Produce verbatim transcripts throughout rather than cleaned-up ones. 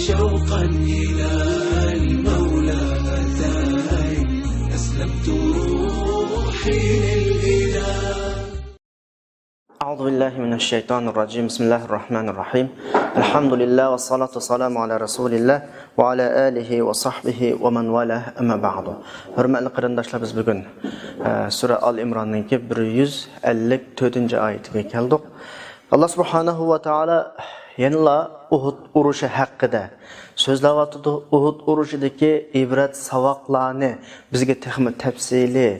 شوقا إلى المولى أتاي، أسلمت روحي للإله. أعوذ بالله من الشيطان الرجيم. بسم الله الرحمن الرحيم. الحمد لله والصلاة والسلام على رسول الله وعلى آله وصحبه ومن والاه، أما بعد. ھۆرمەتلىك قېرىنداشلار، بىز بۈگۈن، ئە، سۈرە ئال ئىمراننىڭكى بىر يۈز ئەللىك تۆتىنچى ئايىتىگە كەلدۇق. ئاللا سۇبھانەھۇ ۋە تائالا يەنىلا ئۇھۇد ئۇرۇشى ھەققىدە سۆزلەۋاتىدۇ. ئۇھۇد ئۇرۇشىدىكى ئىبرەت ساۋاقلارنى بىزگە تېخىمۇ تەپسىلىي،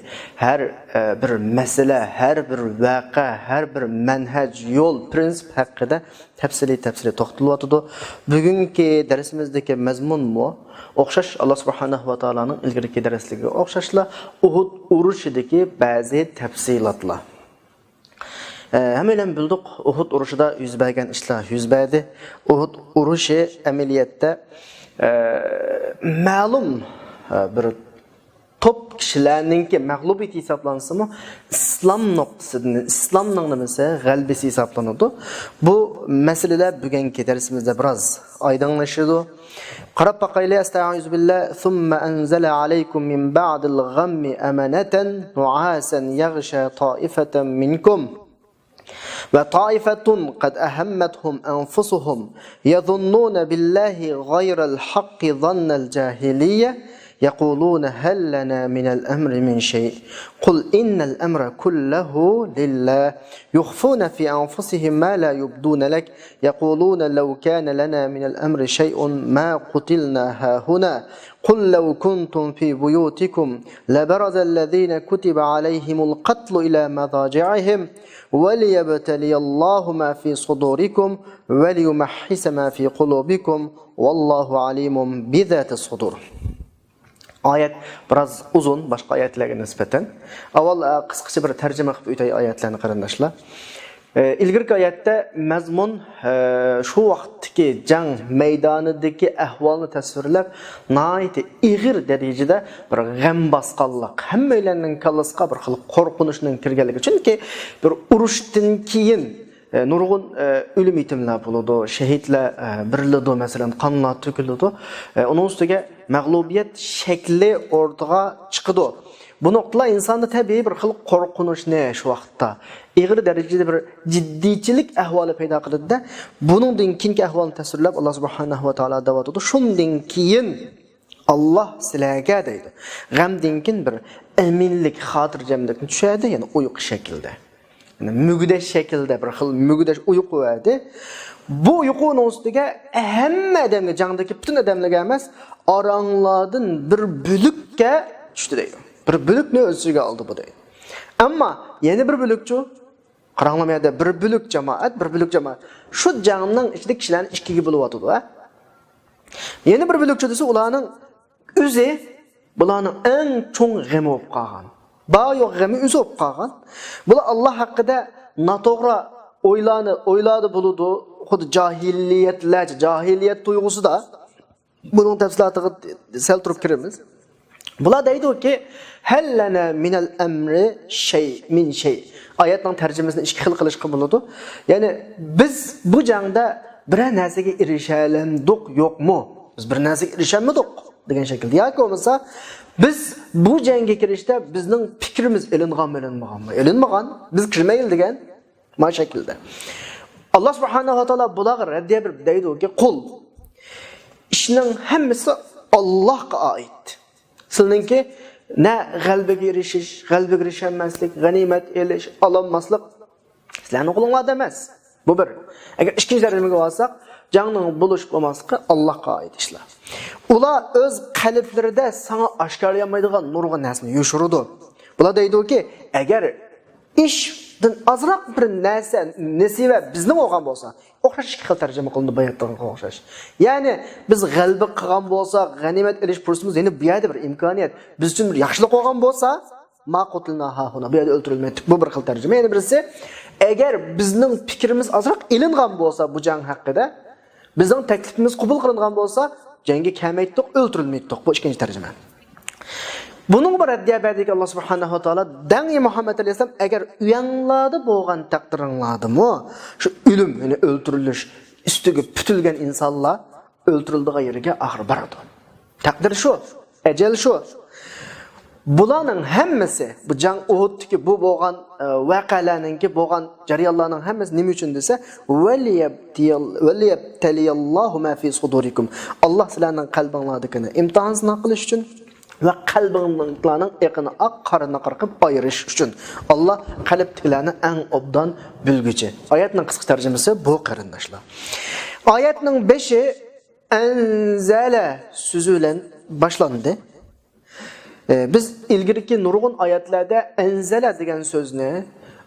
ھەر، ئە، بىر مەسىلە، ھەر بىر ۋەقە، ھەر بىر مەنھەج، يول، پىرىنسىپ ھەققىدە تەپسىلىي، تەپسىلىي توختىلىۋاتىدۇ. بۈگۈنكى دەرسىمىزدىكى مەزمۇنمۇ ئوخشاش، ئاللا سۇبھانەھۇ ۋە تائالانىڭ ئىلگىرىكى دەرسلىرىگە ئوخشاشلا ئۇھۇد ئۇرۇشىدىكى بەزى تەپسىلاتلار. ئە، ھەممەيلەن بىلدۇق، ئۇھۇد ئۇرۇشىدا يۈز بەرگەن ئىشلار يۈز بەردى. ئۇھۇد ئۇرۇشى ئەمەلىيەتتە، ئە، مەلۇم، ئە، بىر توپ كىشىلەرنىڭكى مەغلۇبىيىتى ھېسابلانسىمۇ، ئىسلام نۇقتىسىدىن ئىسلامنىڭ نېمىسى، غەلىبىسى ھېسابلىنىدۇ. بۇ مەسىلىلەر بۈگۈنكى دەرسىمىزدە بىراز ئايدىڭلىشىدۇ. قاراپ باقايلى، ئەستەئىزۇ بىللا. ثم أنزل عليكم من بعد الغم أمنة نعاسا يغشى طائفة منكم وطائفة قد أهمتهم أنفسهم يظنون بالله غير الحق ظن الجاهلية يقولون هل لنا من الأمر من شيء قل إن الأمر كله لله يخفون في أنفسهم ما لا يبدون لك يقولون لو كان لنا من الأمر شيء ما قتلنا هاهنا قل لو كنتم في بيوتكم لبرز الذين كتب عليهم القتل إلى مضاجعهم وليبتلي الله ما في صدوركم وليمحص ما في قلوبكم والله عليم بذات الصدور. ئايەت بىراز ئۇزۇن باشقا ئايەتلەرگە نىسبەتەن. ئاۋۋال، ئە، قىسقىچە بىر تەرجىمە قىلىپ ئۆتەي ئايەتلەرنى، قېرىنداشلار. ئە، ئىلگىرىكى ئايەتتە مەزمۇن، ئە، شۇ ۋاقىتتىكى جەڭ مەيدانىدىكى ئەھۋالنى تەسۋىرلەپ، ناھايىتى ئېغىر دەرىجىدە بىر غەم باسقانلىق، ھەممەيلەننىڭ كاللىسىغا بىر خىل قورقۇنچنىڭ كىرگەنلىكى. چۈنكى بىر ئۇرۇشتىن كېيىن ئە، نۇرغۇن، ئە، ئۆلۈم يېتىملەر بولىدۇ، شېھىتلەر، ئە، بېرىلىدۇ، مەسىلەن، قانلار تۆكۈلىدۇ. ئە، ئۇنىڭ ئۈستىگە مەغلۇبىيەت شەكلى ئورتىغا چىقىدۇ. بۇ نۇقتىلار ئىنساندا تەبىئىي بىر خىل قورقۇنچنى شۇ ۋاقىتتا ئېغىر دەرىجىدە بىر جىددىيچىلىك ئەھۋالى پەيدا قىلىدۇ-دە، بۇنىڭدىن كېيىنكى ئەھۋالنى تەسۋىرلەپ، ئاللا سۇبھانەھۇ ۋە تائالا دەۋاتىدۇ، شۇندىن كېيىن ئاللا سىلەرگە دەيدۇ، غەمدىن كېيىن بىر ئەمىنلىك، خاتىرجەملىكنى چۈشەردى، يەنى ئۇيقۇ شەكلىدە. يەنى مۈگدەش شەكلىدە بىر خىل مۈگدەش ئۇيقۇ بەردى. بۇ ئۇيقۇنىڭ ئۈستىگە ھەممە ئادەمگە، جەڭدىكى پۈتۈن ئادەملەرگە ئەمەس، ئاراڭلاردىن بىر بۆلەككە چۈشتى دەيدۇ. بىر بۆلەكنى ئۆز ئىچىگە ئالدى بۇ دەيدۇ. ئەمما يەنە بىر بۆلەكچۇ؟ قاراڭلار، بۇ يەردە بىر بۆلەك جامائەت، بىر بۆلەك جامائەت. شۇ جەڭنىڭ ئىچىدە كىشىلەرنى ئىككىگە بۆلۈۋاتىدۇ، ھە؟ يەنە بىر بۆلەكچۇ دېسە، ئۇلارنىڭ ئۆزى بۇلارنىڭ ئەڭ چوڭ غېمى بولۇپ قالغان. بار يوق غېمى ئۆزى بولۇپ قالغان. بۇلار ئاللا ھەققىدە ناتوغرا ئويلارنى، ئويلاردا بولىدۇ. خۇددى جاھىلىيەتلەرچە، جاھىلىيەت تۇيغۇسىدا. بۇنىڭ تەپسىلاتىغا سەل تۇرۇپ كىرىمىز. بۇلار دەيدۇكى، ھەل لەنا مىنەل ئەمرى شەي، مىن شەي. ئايەتنىڭ تەرجىمىسىنى ئىككى خىل قىلىشقا بولىدۇ. يەنى، بىز بۇ جەڭدە بىرەر نەرسىگە ئېرىشەلەمدۇق، يوقمۇ؟ بىز بىر نەرسىگە ئېرىشەلمىدۇق دېگەن شەكىلدە. ياكى بولمىسا، بىز بۇ جەڭگە كىرىشتە بىزنىڭ پىكرىمىز ئېلىنغانمۇ، ئېلىنمىغانمۇ؟ ئېلىنمىغان. بىز كىرمەيلى دېگەن. ما شەكىلدە. ئاللا سۇبھانەھۇ ۋە تائالا بۇلارغا رەددىيە بېرىپ دەيدۇكى، قۇل، ئىشنىڭ ھەممىسى ئاللاھقا ئائىت. سىلىنىڭكى نە غەلىبىگە ئېرىشىش، غەلىبىگە ئېرىشەلمەسلىك، غەنىيمەت ئېلىش، ئالالماسلىق سىلەرنىڭ قولۇڭلاردا ئەمەس. بۇ بىر. ئەگەر ئىككىنچى تەرجىمىگە بارساق، جەڭنىڭ بولۇشۇپ بولماسلىقى ئاللاھقا ئائىت ئىشلار. ئۇلار ئۆز قەلبلىرىدە ساڭا ئاشكارىلىيالمايدىغان نۇرغۇن نەرسىنى يوشۇرىدۇ. بۇلار دەيدۇكى، ئەگەر ئىشتىن ئازراق بىر نەرسە، نېسىۋە بىزنىڭ بولغان بولسا، ئوخشاش ئىككى خىل تەرجىمە قىلىنىدۇ باياتقىغا ئوخشاش. يەنى بىز غەلىبە قىلغان بولساق، غەنىيمەت ئېلىش پۇرسىتىمىز، يەنى بۇ يەردە بىر ئىمكانىيەت، بىز ئۈچۈن بىر ياخشىلىق بولغان بولسا، ما قۇتىلنا ھاھۇنا، بۇ يەردە ئۆلتۈرۈلمەيتتۇق. بۇ بىر خىل تەرجىمە. يەنە بىرسى، ئەگەر بىزنىڭ پىكرىمىز ئازراق ئېلىنغان بولسا بۇ جەڭ ھەققىدە، بىزنىڭ تەكلىپىمىز قوبۇل قىلىنغان بولسا، جەڭگە كەلمەيتتۇق، ئۆلتۈرۈلمەيتتۇق. بۇ ئىككىنچى تەرجىمە. بۇنىڭغا بىر رەددىيە بەردىكى، ئاللا سۇبھانەھۇ ۋە تائالا دەڭ، ئى مۇھەممەد ئەلەيھىسسالام، ئەگەر ئۆيەڭلاردا بولغان تەقدىرىڭلاردىمۇ شۇ ئۆلۈم، يەنى ئۆلتۈرۈلۈش، ئۈستىگە پۈتۈلگەن ئىنسانلار ئۆلتۈرۈلىدىغان يەرگە ئاخىر بارىدۇ. تەقدىر شۇ، ئەجەل شۇ. بۇلارنىڭ ھەممىسى، بۇ جەڭ ئۇھۇدتىكى بۇ بولغان، ئە، ۋەقەلەرنىڭكى بولغان جەريانلارنىڭ ھەممىسى نېمە ئۈچۈن دېسە، ۋەلىيەبتىيەل-، ۋەلىيەبتەلىيەللاھۇ ما فى سۇدۇرىكۇم. ئاللا سىلەرنىڭ قەلبىڭلاردىكىنى ئىمتىھان سىناق قىلىش ئۈچۈن ۋە قەلبىڭلارنىڭ ئېقىنى ئاق، قارىنى قارا قىلىپ ئايرىش ئۈچۈن. ئاللا قەلبتىكىلەرنى ئەڭ ئوبدان بىلگۈچى. ئايەتنىڭ قىسقا تەرجىمىسى بۇ، قېرىنداشلار. ئايەتنىڭ بېشى ئەنزەلە سۆزى بىلەن باشلاندى. ئە، بىز ئىلگىرىكى نۇرغۇن ئايەتلەردە ئەنزەلە دېگەن سۆزنى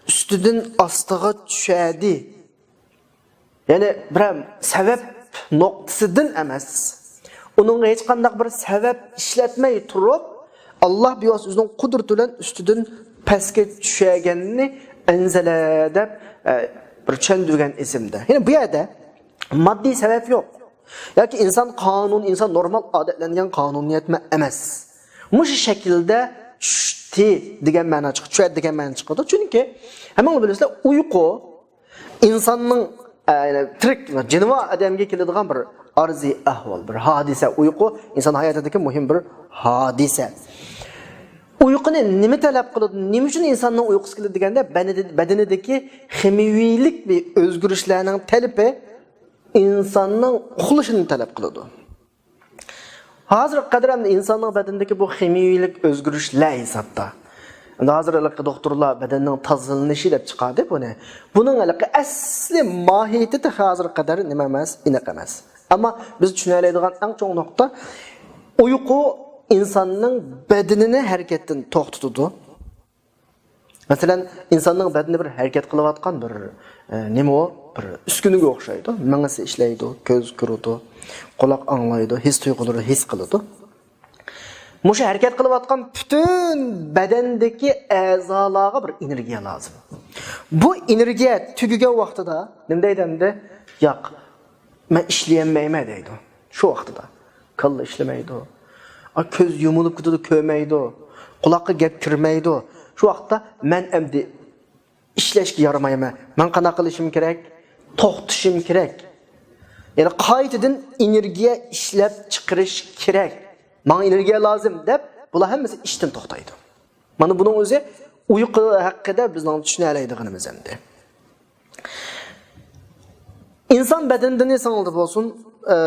ئۈستىدىن ئاستىغا چۈشەردى. يەنى بىرەر سەۋەب نۇقتىسىدىن ئەمەس، ئۇنىڭغا ھېچقانداق بىر سەۋەب ئىشلەتمەي تۇرۇپ، ئاللا بىۋاسىتە ئۆزىنىڭ قۇدرىتى بىلەن ئۈستىدىن پەسكە چۈشەرگەننى ئەنزەلە دەپ، ئە، بىر چۈشەندۈرگەن ئىسىمدە. يەنى بۇ يەردە ماددىي سەۋەب يوق. ياكى ئىنسان قانۇن، ئىنسان نورمال ئادەتلەنگەن قانۇنىيەتمۇ ئەمەس. مۇشۇ شەكىلدە چۈشتى دېگەن مەنا چىقىدۇ، چۈشەردى دېگەن مەنا چىقىدۇ. چۈنكى ھەممىڭلار بىلىسىلەر، ئۇيقۇ ئىنساننىڭ، ئە، يەنى تىرىك، جېنىۋار ئادەمگە كېلىدىغان بىر ئارزىي ئەھۋال، بىر ھادىسە. ئۇيقۇ ئىنسان ھاياتىدىكى مۇھىم بىر ھادىسە. ئۇيقۇنى نېمە تەلەپ قىلىدۇ؟ نېمە ئۈچۈن ئىنساننىڭ ئۇيقۇسى كېلىدۇ دېگەندە، بەدىنى-، بەدىنىدىكى خىمىيىۋىلىك بىر ئۆزگىرىشلەرنىڭ تەلىپى ئىنساننىڭ ئۇخلىشىنى تەلەپ قىلىدۇ. ھازىرغا قەدەر ئەمدى ئىنساننىڭ بەدىنىدىكى بۇ خىمىيىۋىلىك ئۆزگىرىشلەر ھېسابتا. ئەمدى ھازىر ھېلىقى دوختۇرلار بەدەننىڭ تازىلىنىشى دەپ چىقاردى بۇنى. بۇنىڭ ھېلىقى ئەسلى ماھىيىتى تېخى ھازىرغا قەدەر نېمە ئەمەس، ئېنىق ئەمەس. ئەمما بىز چۈشىنەلەيدىغان ئەڭ چوڭ نۇقتا، ئۇيقۇ ئىنساننىڭ بەدىنىنى ھەرىكەتتىن توختىتىدۇ. مەسىلەن، ئىنساننىڭ بەدىنى بىر ھەرىكەت قىلىۋاتقان بىر، ئە، نېمە ئۇ؟ بىر ئۈسكۈنىگە ئوخشايدۇ. مېڭىسى ئىشلەيدۇ، كۆز كۆرىدۇ، قۇلاق ئاڭلايدۇ، ھېس تۇيغۇلىرى ھېس قىلىدۇ. مۇشۇ ھەرىكەت قىلىۋاتقان پۈتۈن بەدەندىكى ئەزالارغا بىر ئېنېرگىيە لازىم. بۇ ئېنېرگىيە تۈگىگەن ۋاقتىدا نېمە دەيدۇ ئەمدى؟ ياق، مەن ئىشلىيەلمەيمەن دەيدۇ. شۇ ۋاقتىدا كاللا ئىشلىمەيدۇ. ئا، كۆز يۇمۇلۇپ كېتىدۇ، كۆرمەيدۇ. قۇلاققا گەپ كىرمەيدۇ. شۇ ۋاقىتتا مەن ئەمدى ئىشلەشكە يارىمايمەن. مەن قانداق قىلىشىم كېرەك؟ توختىشىم كېرەك. يەنى قايتىدىن ئېنېرگىيە ئىشلەپ چىقىرىش كېرەك. ماڭا ئېنېرگىيە لازىم دەپ، بۇلار ھەممىسى ئىشتىن توختايدۇ. مانا بۇنىڭ ئۆزى ئۇيقۇ ھەققىدە بىزنىڭ چۈشىنەلەيدىغىنىمىز ئەمدى. ئىنسان بەدىنىدىن ئېسىڭلاردا بولسۇن، ئە،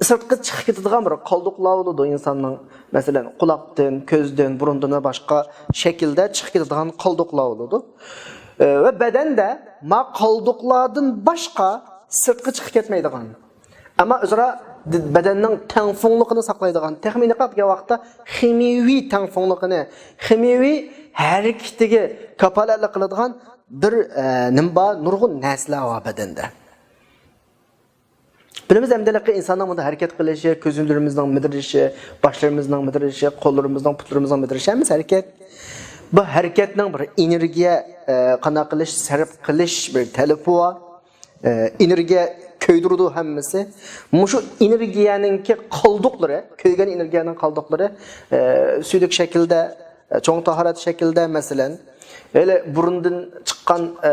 سىرتقا چىقىپ كېتىدىغان بىر قالدۇقلار بولىدۇ ئىنساننىڭ. مەسىلەن، قۇلاقتىن، كۆزدىن، بۇرۇندىن ۋە باشقا شەكىلدە چىقىپ كېتىدىغان قالدۇقلار بولىدۇ. ئە، ۋە بەدەندە ما قالدۇقلاردىن باشقا سىرتقا چىقىپ كەتمەيدىغان، ئەمما ئۆزئارا د-، بەدەننىڭ تەڭپۇڭلۇقىنى ساقلايدىغان، تېخىمۇ ئېنىقراق دېگەن ۋاقىتتا خىمىيىۋى تەڭپۇڭلۇقىنى، خىمىيىۋى ھەرىكىتىگە كاپالەتلىك قىلىدىغان بىر، ئە، نېمە بار؟ نۇرغۇن نەرسىلەر بار بەدەندە. بىلىمىز ئەمدى ھېلىقى ئىنساننىڭ بۇنداق ھەرىكەت قىلىشى، كۆزلىرىمىزنىڭ مىدىرلىشى، باشلىرىمىزنىڭ مىدىرلىشى، قوللىرىمىزنىڭ، پۇتلىرىمىزنىڭ مىدىرلىشى ھەممىسى ھەرىكەت. بۇ ھەرىكەتنىڭ بىر ئېنېرگىيە، ئە، قانداق قىلىش، سەرپ قىلىش بىر تەلىپى بار. ئە، ئېنېرگىيە كۆيدۈرىدۇ ھەممىسى. مۇشۇ ئېنېرگىيەنىڭكى قالدۇقلىرى، كۆيگەن ئېنېرگىيەنىڭ قالدۇقلىرى، ئە، سۈيدۈك شەكىلدە، ئە، چوڭ تاھارەت شەكلىدە، مەسىلەن، ھېلى بۇرۇندىن چىققان، ئە،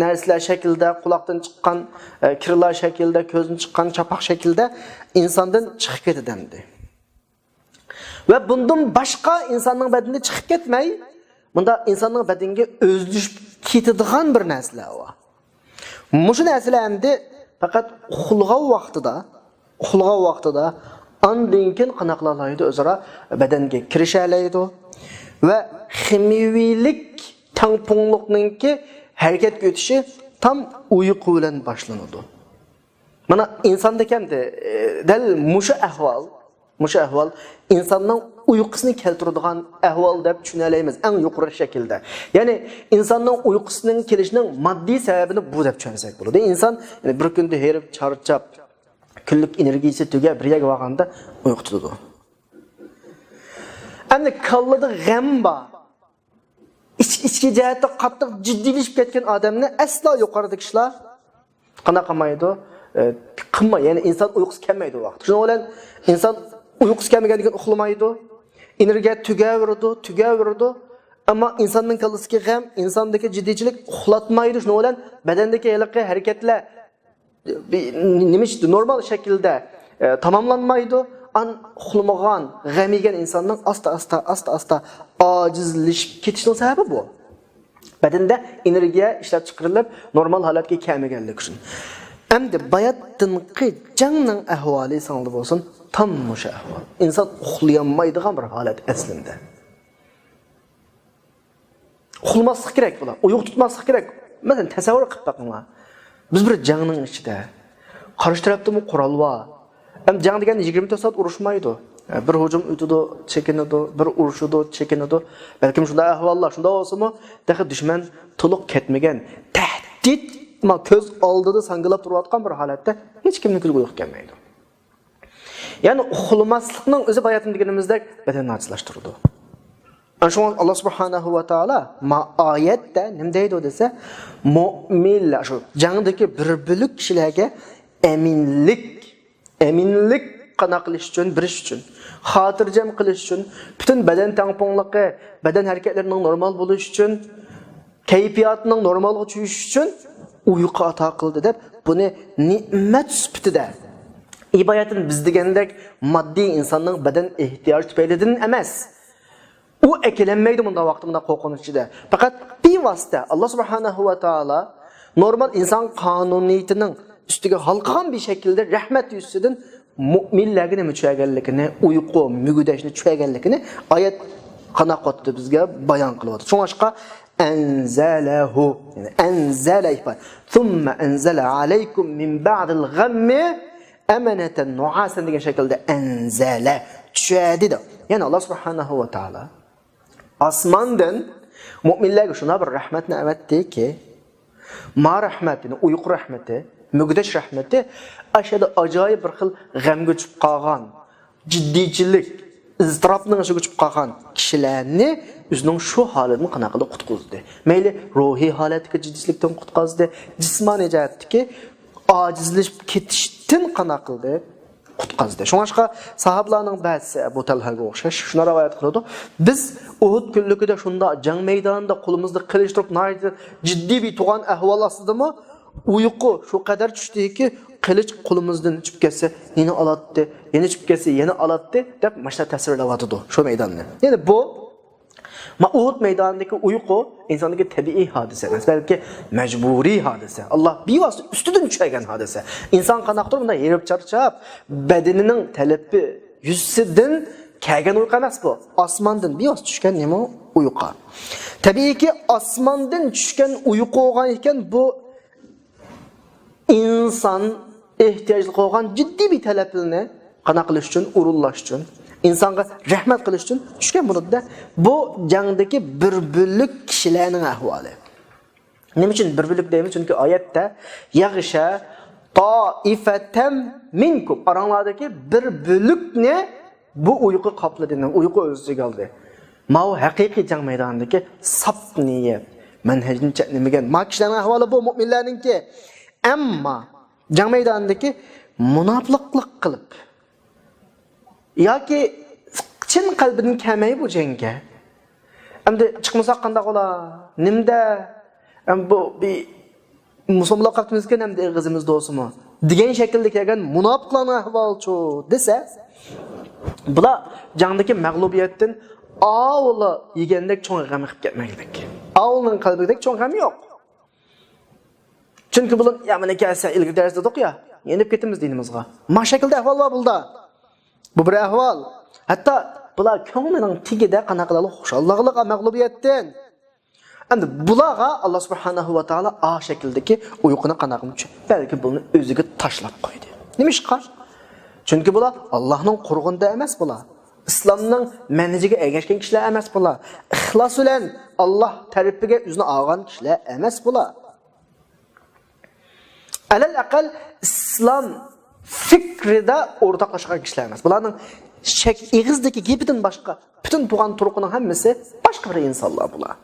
نەرسىلەر شەكلىدە، قۇلاقتىن چىققان، ئە، كىرلار شەكلىدە، كۆزدىن چىققان چاپاق شەكلىدە ئىنساندىن چىقىپ كېتىدۇ ئەمدى. ۋە بۇندىن باشقا ئىنساننىڭ بەدىنىدە چىقىپ كەتمەي، مۇندا ئىنساننىڭ بەدىنىگە ئۆزلىشىپ كېتىدىغان بىر نەرسىلەر بار. مۇشۇ نەرسىلەر ئەمدى پەقەت ئۇخلىغان ۋاقتىدا، ئۇخلىغان ۋاقتىدا ئاندىن كېيىن قانداق قىلالايدۇ؟ ئۆزئارا بەدەنگە كىرىشەلەيدۇ ۋە خىمىيىۋىلىك تەڭپۇڭلۇقنىڭكى ھەرىكەتكە ئۆتۈشى تام ئۇيقۇ بىلەن باشلىنىدۇ. مانا ئىنساندىكى ئەمدى، ئە، دەل مۇشۇ ئەھۋال، مۇشۇ ئەھۋال ئىنساننىڭ ئۇيقۇسىنى كەلتۈرىدىغان ئەھۋال دەپ چۈشىنەلەيمىز، ئەڭ يۇقىرى شەكىلدە. يەنى ئىنساننىڭ ئۇيقۇسىنىڭ كېلىشىنىڭ ماددىي سەۋەبىنى بۇ دەپ چۈشەنسەك بولىدۇ. ئىنسان، يەنى، بىر كۈندە ھېرىپ، چارچاپ، كۈنلۈك ئېنېرگىيىسى تۈگەپ، بىر يەرگە بارغاندا ئويغىتىلىدۇ. ئەمدى كاللىدا غەم بار. ئىچ-، ئىچكى جەھەتتە قاتتىق جىددىيلىشىپ كەتكەن ئادەمنى ئەسلا يۇقىرىدىكى ئىشلار قانداق قىلمايدۇ؟ ئە، قىلماي، يەنى ئىنسان ئۇيقۇسى كەلمەيدۇ ئۇ ۋاقىتتا. شۇنىڭ بىلەن ئىنسان ئۇيقۇسى كەلمىگەندىن كېيىن ئۇخلىمايدۇ. ئېنېرگىيە تۈگەۋېرىدۇ، تۈگەۋېرىدۇ. ئەمما ئىنساننىڭ كاللىسىدىكى غەم، ئىنساندىكى جىددىيچىلىك ئۇخلاتمايدۇ. شۇنىڭ بىلەن بەدەندىكى ھېلىقى ھەرىكەتلەر بى-، نېمە ئىشتە نورمال شەكىلدە، ئە، تاماملانمايدۇ. ئان ئۇخلىمىغان، غەم يېگەن ئىنساننىڭ ئاستا-ئاستا، ئاستا-ئاستا ئاجىزلىشىپ كېتىشىنىڭ سەۋەبى بۇ. بەدەندە ئېنېرگىيە ئىشلەپچىقىرىلىپ، نورمال ھالەتكە كەلمىگەنلىكى ئۈچۈن. ئەمدى باياتىنقى جەڭنىڭ ئەھۋالى ساڭىلا بولسۇن، تاممۇ شۇ ئەھۋال. ئىنسان ئۇخلىيالمايدىغان بىر ھالەت ئەسلىندە. ئۇخلىماسلىق كېرەك بۇلار. ئۇيقۇ تۇتماسلىق كېرەك. مەسىلەن، تەسەۋۋۇر قىلىپ بېقىڭلار. بىز بىر جەڭنىڭ ئىچىدە. قارشى تەرەپتىمۇ قورال بار. ئەمدى جەڭ دېگەن يىگىرمە تۆت سائەت ئۇرۇشمايدۇ. بىر ھۇجۇم ئۆتىدۇ، چېكىنىدۇ، بىر ئۇرۇشىدۇ، چېكىنىدۇ. بەلكىم شۇنداق ئەھۋاللار، شۇنداق بولسىمۇ، تېخى دۈشمەن تولۇق كەتمىگەن، تەھدىت ما كۆز ئالدىدا ساڭگىلاپ تۇرۇۋاتقان بىر ھالەتتە ھېچكىمنىڭ كۆزىگە ئۇيقۇ كەلمەيدۇ. يەنى ئۇخلىماسلىقنىڭ ئۆزى باياتىن دېگىنىمىزدەك بەدەننى ئاجىزلاشتۇرىدۇ. ئەنە شۇڭا ئاللا سۇبھانەھۇ ۋە تائالا ما ئايەتتە نېمە دەيدۇ دېسە، مۆمىنلەر، شۇ جەڭدىكى بىر بۆلەك كىشىلەرگە ئەمىنلىك، ئەمىنلىك قانداق قىلىش ئۈچۈن، بېرىش ئۈچۈن، خاتىرجەم قىلىش ئۈچۈن، پۈتۈن بەدەن تەڭپۇڭلۇقى، بەدەن ھەرىكەتلىرىنىڭ نورمال بولۇشى ئۈچۈن، كەيپىياتنىڭ نورمالغا چۈشۈشى ئۈچۈن ئۇيقۇ ئاتا قىلدى دەپ، بۇنى نېمەت سۈپىتىدە، ئىبارەتەن بىز دېگەندەك ماددىي ئىنساننىڭ بەدەن ئېھتىياجى تۈپەيلىدىن ئەمەس. ئۇ ئەكېلەلمەيدۇ مۇنداق ۋاقىتتا، مۇنداق قورقۇنچ ئىچىدە. پەقەت بىۋاسىتە ئاللا سۇبھانەھۇ ۋە تائالا نورمال ئىنسان قانۇنىيىتىنىڭ ئۈستىگە ھالقىغان بىر شەكىلدە رەھمەت يۈزىسىدىن مۆمىنلەرگە نېمە چۈشەرگەنلىكىنى، ئۇيقۇ، مۈگدەشنى چۈشەرگەنلىكىنى ئايەت قانداق قىلىۋاتىدۇ، بىزگە بايان قىلىۋاتىدۇ. شۇڭلاشقا، ئەنزەلەھۇ، يەنى ئەنزەلە ئىپادە. ثم أنزل عليكم من بعد الغم أمنة نعاسا دېگەن شەكىلدە ئەنزەلە، چۈشەردى دەپ. يەنى ئاللا سۇبھانەھۇ ۋە تائالا ئاسماندىن مۆمىنلەرگە شۇنداق بىر رەھمەتنى ئەۋەتتىكى، ما رەھمەت، يەنى ئۇيقۇ رەھمىتى، مۈگدەش رەھمىتى، ئاشۇ يەردە ئاجايىپ بىر خىل غەمگە چۈشۈپ قالغان، جىددىيچىلىك، ئىزتىراپنىڭ ئىچىگە چۈشۈپ قالغان كىشىلەرنى ئۆزىنىڭ شۇ ھالىدىن قانداق قىلدى، قۇتقۇزدى. مەيلى روھىي ھالەتتىكى جىددىيچىلىكتىن قۇتقۇزدى، جىسمانىي جەھەتتىكى ئاجىزلىشىپ كېتىشتىن قانداق قىلدى، قۇتقۇزدى. شۇڭلاشقا ساھابىلارنىڭ بەزىسى ئەبۇ تەلھەگە ئوخشاش شۇنداق رىۋايەت قىلىدۇ. بىز ئۇھۇد كۈنلۈكىدە شۇنداق جەڭ مەيدانىدا قولىمىزدا قىلىچ تۇرۇپ، ناھايىتى جىددىي بىر تۇغان ئەھۋال ئاستىدىمۇ ئۇيقۇ شۇ قەدەر چۈشتىكى، قىلىچ قولىمىزدىن چۈشۈپ كەتسە، يەنە ئالاتتى، يەنە چۈشۈپ كەتسە، يەنە ئالاتتى، دەپ ماشۇنداق تەسۋىرلەۋاتىدۇ شۇ مەيداننى. يەنى بۇ، ما ئۇھۇد مەيدانىدىكى ئۇيقۇ ئىنساندىكى تەبىئىي ھادىسە ئەمەس، بەلكى مەجبۇرىي ھادىسە. ئاللا بىۋاسىتە ئۈستىدىن چۈشەرگەن ھادىسە. ئىنسان قانداقتۇر بۇنداق ھېرىپ چارچاپ، بەدىنىنىڭ تەلىپى يۈزىسىدىن كەلگەن ئۇيقۇ ئەمەس بۇ. ئاسماندىن بىۋاسىتە چۈشكەن نېمە؟ ئۇيقۇ. تەبىئىيكى، ئاسماندىن چۈشكەن ئۇيقۇ بولغان ئىكەن، بۇ ئىنسان ئېھتىياجلىق بولغان جىددىي بىر تەلەپلىرىنى قانداق قىلىش ئۈچۈن، ئورۇنلاش ئۈچۈن، ئىنسانغا رەھمەت قىلىش ئۈچۈن چۈشكەن بولىدۇ-دە. بۇ جەڭدىكى بىر بۆلەك كىشىلەرنىڭ ئەھۋالى. نېمە ئۈچۈن بىر بۆلەك دەيمىز؟ چۈنكى ئايەتتە، يەغشا تائىفەتەم مىنكۇم، ئاراڭلاردىكى بىر بۆلەكنى بۇ ئۇيقۇ قاپلىدى، ئۇيقۇ ئۆز ئىچىگە ئالدى. ماۋۇ ھەقىقىي جەڭ مەيدانىدىكى ساپ نىيەت، مەنھەجنى چەتنىمىگەن ما كىشىلەرنىڭ ئەھۋالى بۇ، مۆمىنلەرنىڭكى. ئەمما جەڭ مەيدانىدىكى مۇناپىقلىق قىلىپ ياكى چىن قەلبىدىن كەلمەي بۇ جەڭگە، ئەمدى چىقمىساق قانداق بولا؟ نېمىدە؟ ئەم، بۇ بىر مۇسۇلمانلار قاپتىمىزكەن ئەمدى ئېغىزىمىزدا بولسىمۇ دېگەن شەكىلدە كەلگەن مۇناپىقلارنىڭ ئەھۋالىچۇ دېسە، بۇلار جەڭدىكى مەغلۇبىيەتتىن ئاۋۇلا يېگەندەك چوڭ غەم قىلىپ كەتمەيدىكەن. ئاۋۇلىنىڭ قەلبىدەك چوڭ غەم يوق. چۈنكى بۇلار، يا، مانا كەلسە، ئىلگىرى دەرس دېدۇق يا، يېنىپ كېتىمىز دىنىمىزغا. ما شەكىلدە ئەھۋال بار بۇلدا. بۇ بىر ئەھۋال. ھەتتا بۇلار كۆڭلىنىڭ تېگىدە قانداق قىلالا خۇشاللىقلىق مەغلۇبىيەتتىن. ئەمدى بۇلارغا ئاللا سۇبھانەھۇ ۋە تائالا ئا شەكىلدىكى ئۇيقۇنى قانداق قىلىپ چۈشۈپ، بەلكى بۇنى ئۆزىگە تاشلاپ قويدى. نېمىشقا؟ چۈنكى بۇلار ئاللانىڭ قورغىنىدا ئەمەس بۇلار. ئىسلامنىڭ مەنھىجىگە ئەگەشكەن كىشىلەر ئەمەس بۇلار. ئىخلاس بىلەن ئاللا تەرىپىگە ئۆزىنى ئالغان كىشىلەر ئەمەس بۇلار. ئەلەل ئەقەل ئىسلام فىكرىدا ئورتاقلاشقان كىشىلەر ئەمەس. بۇلارنىڭ شەك-، ئېغىزدىكى گېپىدىن باشقا پۈتۈن تۇغان تۇرقىنىڭ ھەممىسى باشقا بىر ئىنسانلار بۇلار.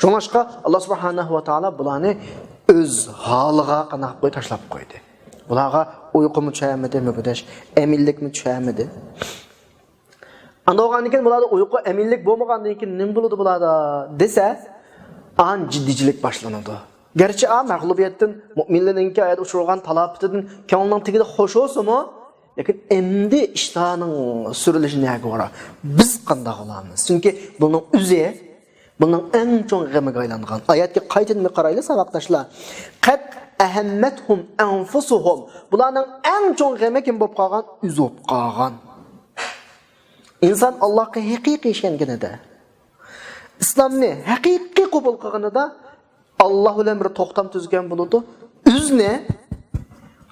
شۇڭلاشقا ئاللا سۇبھانەھۇ ۋە تائالا بۇلارنى ئۆز ھالىغا قانداق قويۇپ تاشلاپ قويدى. بۇلارغا ئۇيقۇمۇ چۈشەلمىدى، مۈگدەش ئەمىنلىكمۇ چۈشەلمىدى. ئانداق بولغاندىن كېيىن بۇلاردا ئۇيقۇ ئەمىنلىك بولمىغاندىن كېيىن نېمە بولىدۇ بۇلاردا دېسە، ئان جىددىيچىلىك باشلىنىدۇ. گەرچە ئا مەغلۇبىيەتتىن، مۇئمىنلەرنىڭكى ئايەت ئۇچرىغان تالاپىتىدىن كۆڭلىنىڭ تېگىدە خوش بولسىمۇ، لېكىن ئەمدى ئىشلارنىڭ سۈرۈلۈشى نەگە بارار؟ بىز قانداق بولىمىز؟ چۈنكى بۇنىڭ ئۆزى، بۇنىڭ ئەڭ چوڭ غېمىگە ئايلانغان. ئايەتكە قايتىدىن بىر قارايلى، ساۋاقداشلار. قەد ئەھەممەتھۇم ئەنفۇسۇھۇم. بۇلارنىڭ ئەڭ چوڭ غېمى كىم بولۇپ قالغان؟ ئۆزى بولۇپ قالغان. ئىنسان ئاللاھقا ھەقىقىي ئىشەنگىنىدە، ئىسلامنى ھەقىقىي قوبۇل قىلغىنىدا، ئاللاھ بىلەن بىر توختام تۈزگەن بولىدۇ. ئۆزىنى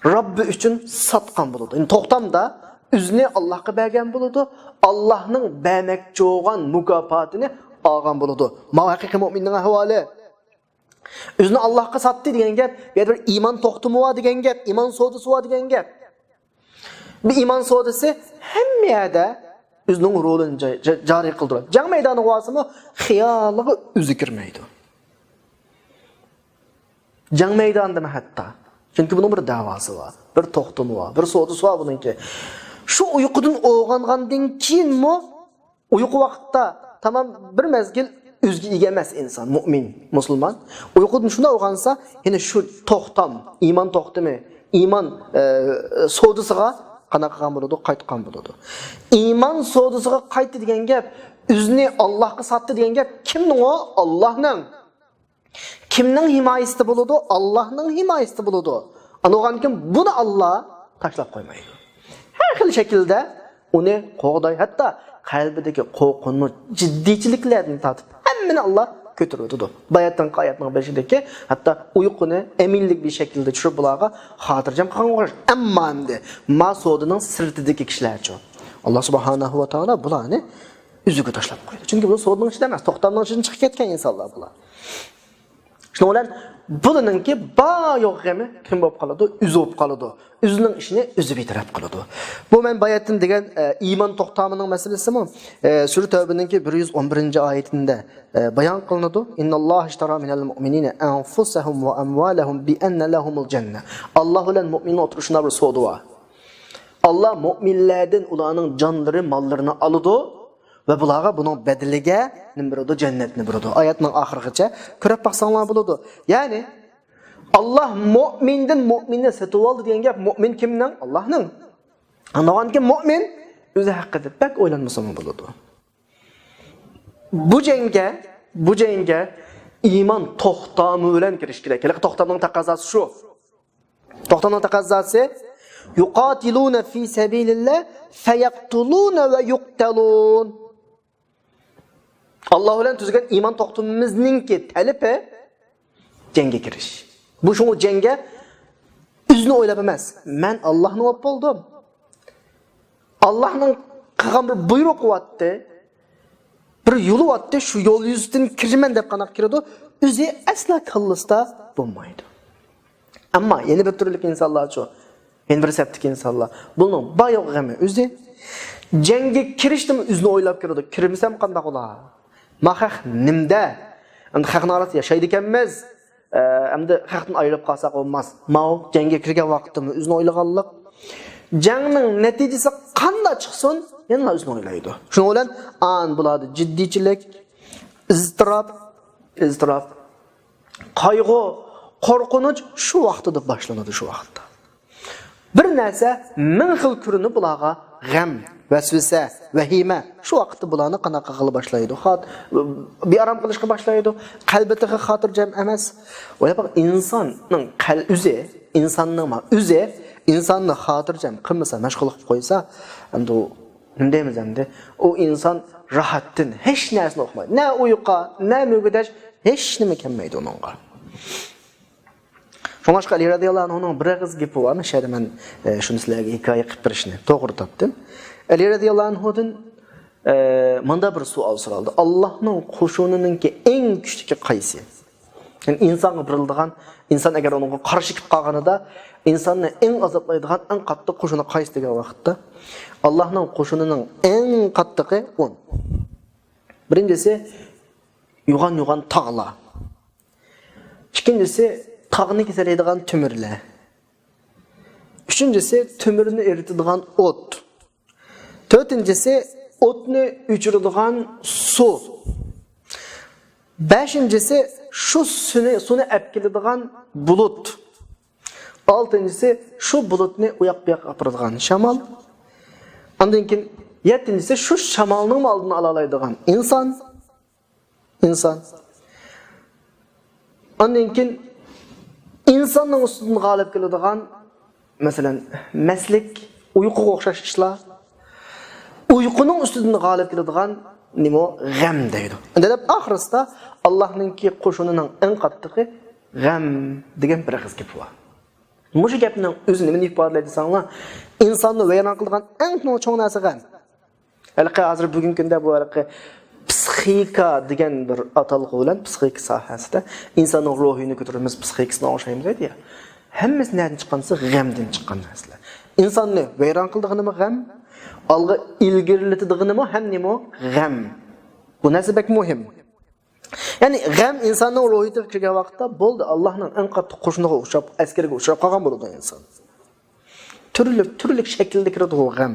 رەببى ئۈچۈن ساتقان بولىدۇ. يەنى توختامدا ئۆزىنى ئاللاھقا بەرگەن بولىدۇ. ئاللاھنىڭ بەرمەكچى بولغان مۇكاپاتىنى ئالغان بولىدۇ. ماۋۇ ھەقىقىي مۇئمىننىڭ ئەھۋالى. ئۆزىنى ئاللاھقا ساتتى دېگەن گەپ، بۇ يەردە بىر ئىمان توختىمى بار دېگەن گەپ، ئىمان سودىسى بار دېگەن گەپ. بۇ ئىمان سودىسى ھەممە يەردە ئۆزىنىڭ رولىنى جا-، جا-، جارى قىلدۇرىدۇ. جەڭ مەيدانىغا بارسىمۇ خىيالىغا ئۆزى كىرمەيدۇ. جەڭ مەيدانىدىمۇ ھەتتا. چۈنكى بۇنىڭ بىر دەۋاسى بار، بىر توختىمى بار، بىر سودىسى بار بۇنىڭكى. شۇ ئۇيقۇدىن ئويغانغاندىن كېيىنمۇ ئۇيقۇ ۋاقىتتا تامام بىر مەزگىل ئۆزىگە ئىگە ئەمەس ئىنسان، مۇئمىن، مۇسۇلمان. ئۇيقۇدىن شۇنداق ئويغانسا، يەنە شۇ توختام، ئىمان توختىمى، ئىمان، ئە، سودىسىغا قانداق قىلغان بولىدۇ؟ قايتقان بولىدۇ. ئىمان سودىسىغا قايتتى دېگەن گەپ، ئۆزىنى ئاللاھقا ساتتى دېگەن گەپ كىمنىڭ ئۇ؟ ئاللاھنىڭ. كىمنىڭ ھىمايىسىدە بولىدۇ؟ ئاللاھنىڭ ھىمايىسىدە بولىدۇ. ئانا بولغاندىكىن بۇنى ئاللاھ تاشلاپ قويمايدۇ. ھەر خىل شەكىلدە ئۇنى قوغداي، ھەتتا قەلبىدىكى قورقۇنچ، جىددىيچىلىكلەردىن تارتىپ ھەممىنى ئاللاھ كۆتۈرۈۋېتىدۇ. باياتىنقى ئايەتنىڭ بېشىدىكى ھەتتا ئۇيقۇنى ئەمىنلىك بىر شەكىلدە چۈشۈرۈپ بۇلارغا خاتىرجەم قىلغانغا ئوخشاش. ئەمما ئەمدى ما سودىنىڭ سىرتىدىكى كىشىلەرچۇ؟ ئاللاھ سۇبھانەھۇ ۋە تائالا بۇلارنى ئۆزىگە تاشلاپ قويدى. چۈنكى بۇلار سودىنىڭ ئىچىدە ئەمەس، توختامنىڭ ئىچىدىن چىقىپ كەتكەن ئىنسانلار بۇلار. شۇنىڭ بىلەن بۇلىنىڭكى بار يوق غېمى كىم بولۇپ قالىدۇ؟ ئۆزى بولۇپ قالىدۇ. ئۆزىنىڭ ئىشىنى ئۆزى بىتەرەپ قىلىدۇ. بۇ مەن باياتىن دېگەن، ئە، ئىمان توختامىنىڭ مەسىلىسىمۇ، ئە، سۈرە تەۋبىنىڭكى بىر يۈز ئون بىرىنچى ئايىتىندە، ئە، بايان قىلىنىدۇ. «ئىنناللاھە ئىشتەرا مىنەل مۇئمىنىنە ئەنفۇسەھۇم ۋە ئەمۋالەھۇم بىئەننە لەھۇمۇل جەننە.» ئاللاھ بىلەن مۇئمىننىڭ ئوتتۇرىسىدا بىر سودا بار. ئاللاھ مۇئمىنلەردىن ئۇلارنىڭ جانلىرى، ماللىرىنى ئالىدۇ ۋە بۇلارغا بۇنىڭ بەدىلىگە نېمە بېرىدۇ؟ جەننەتنى بېرىدۇ. ئايەتنىڭ ئاخىرىغىچە كۆرۈپ باقساڭلار بولىدۇ. يەنى، ئاللاھ مۇئمىندىن مۇئمىننى سېتىۋالدى دېگەن گەپ مۇئمىن كىمنىڭ؟ ئاللاھنىڭ. ئاندىن كېيىن مۇئمىن ئۆزى ھەققىدە بەك ئويلانمىسىمۇ بولىدۇ. بۇ جەڭگە، بۇ جەڭگە ئىمان توختامى بىلەن كىرىش كېرەك. ھېلىقى توختامنىڭ تەقەززاسى شۇ. توختامنىڭ تەقەززاسى، يۇقاتىلۇنە فى سەبىلىللا فەيەقتۇلۇنە ۋە يۇقتەلۇن. ئاللاھ بىلەن تۈزگەن ئىمان توختىمىمىزنىڭكى تەلىپى جەڭگە كىرىش. بۇ شۇڭا جەڭگە ئۆزىنى ئويلاپ ئەمەس، مەن ئاللاھنى ئويلاپ بولدۇم. ئاللاھنىڭ قىلغان بىر بۇيرۇقى بارتتى. بىر يولى بارتتى، شۇ يول يۈزىدىن كىرىمەن دەپ قانداق كىرىدۇ؟ ئۆزى ئەسلا كاللىسىدا بولمايدۇ. ئەمما يەنە بىر تۈرلۈك ئىنسانلارچۇ؟ يەنە بىر سەپتىكى ئىنسانلار. بۇنىڭ بار يوق غېمى ئۆزى. جەڭگە كىرىشتىمۇ ئۆزىنى ئويلاپ كىرىدۇ. كىرمىسەم قانداق بولا؟ ما خەق نېمىدە؟ ئەمدى خەقنىڭ ئارىسىدا ياشايدىكەنمىز. ئە، ئەمدى خەقتىن ئايرىلىپ قالساق بولماس. ماۋۇ جەڭگە كىرگەن ۋاقتىمۇ ئۆزىنى ئويلىغانلىق. جەڭنىڭ نەتىجىسى قانداق چىقسۇن، يەنىلا ئۆزىنى ئويلايدۇ. شۇنىڭ بىلەن ئان بۇلاردا جىددىيچىلىك، ئىزتىراپ، ئىزتىراپ، قايغۇ، قورقۇنچ شۇ ۋاقتىدا باشلىنىدۇ، شۇ ۋاقىتتا. بىر نەرسە مىڭ خىل كۆرۈنۈپ بۇلارغا غەم، ۋەسۋەسە، ۋەھىمە شۇ ۋاقىتتا بۇلارنى قانداق قىلغىلى باشلايدۇ؟ خات-، بىئارام قىلىشقا باشلايدۇ. قەلبى تېخى خاتىرجەم ئەمەس. ۋە بۇ ئىنساننىڭ قەل-، ئۆزى، ئىنساننىڭ ما-، ئۆزى ئىنساننى خاتىرجەم قىلمىسا، مەشغۇل قىلىپ قويسا، ئەمدى ئۇ نېمە دەيمىز ئەمدى؟ ئۇ ئىنسان راھەتتىن ھېچ نەرسىنى ئۇقمايدۇ. نە ئۇيقۇ، نە مۈگدەش، ھېچ نېمە كەلمەيدۇ ئۇنىڭغا. شۇڭلاشقا ئەلى رەزىياللاھۇ ئەنھۇنىڭ بىر ئېغىز گېپى بار، مۇشۇ يەردە مەن، ئە، شۇنى سىلەرگە ھېكايە قىلىپ بېرىشنى توغرا تاپتىم. ئەلى رەزىياللاھۇ ئەنھۇدىن، ئە، مۇنداق بىر سوئال سورالدى: ئاللاھنىڭ قوشۇنىنىڭكى ئەڭ كۈچلۈكى قايسى؟ يەنى ئىنسانغا بېرىلىدىغان، ئىنسان ئەگەر ئۇنىڭغا قارشى كېلىپ قالغىنىدا، ئىنساننى ئەڭ ئازابلايدىغان ئەڭ قاتتىق قوشۇنى قايسى دېگەن ۋاقىتتا، ئاللاھنىڭ قوشۇنىنىڭ ئەڭ قاتتىقى ئون. بىرىنچىسى، يوغان-يوغان تاغلار. ئىككىنچىسى، تاغنى كېسەلەيدىغان تۆمۈرلەر. ئۈچىنچىسى، تۆمۈرنى ئېرىتىدىغان ئوت. تۆتىنچىسى، ئوتنى ئۆچۈرىدىغان سۇ. بەشىنچىسى، شۇ سۇنى، سۇنى ئەپ كېلىدىغان بۇلۇت. ئالتىنچىسى، شۇ بۇلۇتنى ئۇياق بۇياققا ئاپىرىدىغان شامال. ئاندىن كېيىن، يەتتىنچىسى، شۇ شامالنىڭمۇ ئالدىنى ئالالايدىغان ئىنسان. ئىنسان. ئاندىن كېيىن، ئىنساننىڭ ئۈستىدىن غالىب كېلىدىغان، مەسىلەن، مەستلىك، ئۇيقۇغا ئوخشاش ئىشلار. ئۇيقۇنىڭ ئۈستىدىن غالىب كېلىدىغان نېمە؟ غەم دەيدۇ. ئەندى دەپ ئاخىرسىدا ئاللاھنىڭكى قوشۇنىنىڭ ئەڭ قاتتىقى غەم دېگەن بىر ئېغىز گېپى بار. مۇشۇ گەپنىڭ ئۆزى نېمىنى ئىپادىلەيدۇ دېسەڭلار، ئىنساننى ۋەيران قىلىدىغان ئەڭ چوڭ نەرسە غەم. ھېلىقى ھازىر بۈگۈنكى كۈندە بۇ ھېلىقى پسىخىكا دېگەن بىر ئاتالغۇ بىلەن پسىخىكا ساھەسىدە ئىنساننىڭ روھىنى كۆتۈرىمىز، پسىخىكىسىنى ئوڭشايمىز دەيدۇ يا. ھەممىسى نەدىن چىققان دېسە، غەمدىن چىققان نەرسىلەر. ئىنساننى ۋەيران قىلىدىغىنىمۇ غەم، ئالغا ئىلگىرىلىتىدىغىنىمۇ ھەم نېمە؟ غەم. بۇ نەرسە بەك مۇھىم. يەنى غەم ئىنساننىڭ روھىيىتىگە كىرگەن ۋاقىتتا بولدى، ئاللاھنىڭ ئەڭ قاتتىق قوشۇنىغا ئۇچراپ، ئەسكىرىگە ئۇچراپ قالغان بولىدۇ ئىنسان. تۈرلۈك، تۈرلۈك شەكىلدە كىرىدۇ بۇ غەم.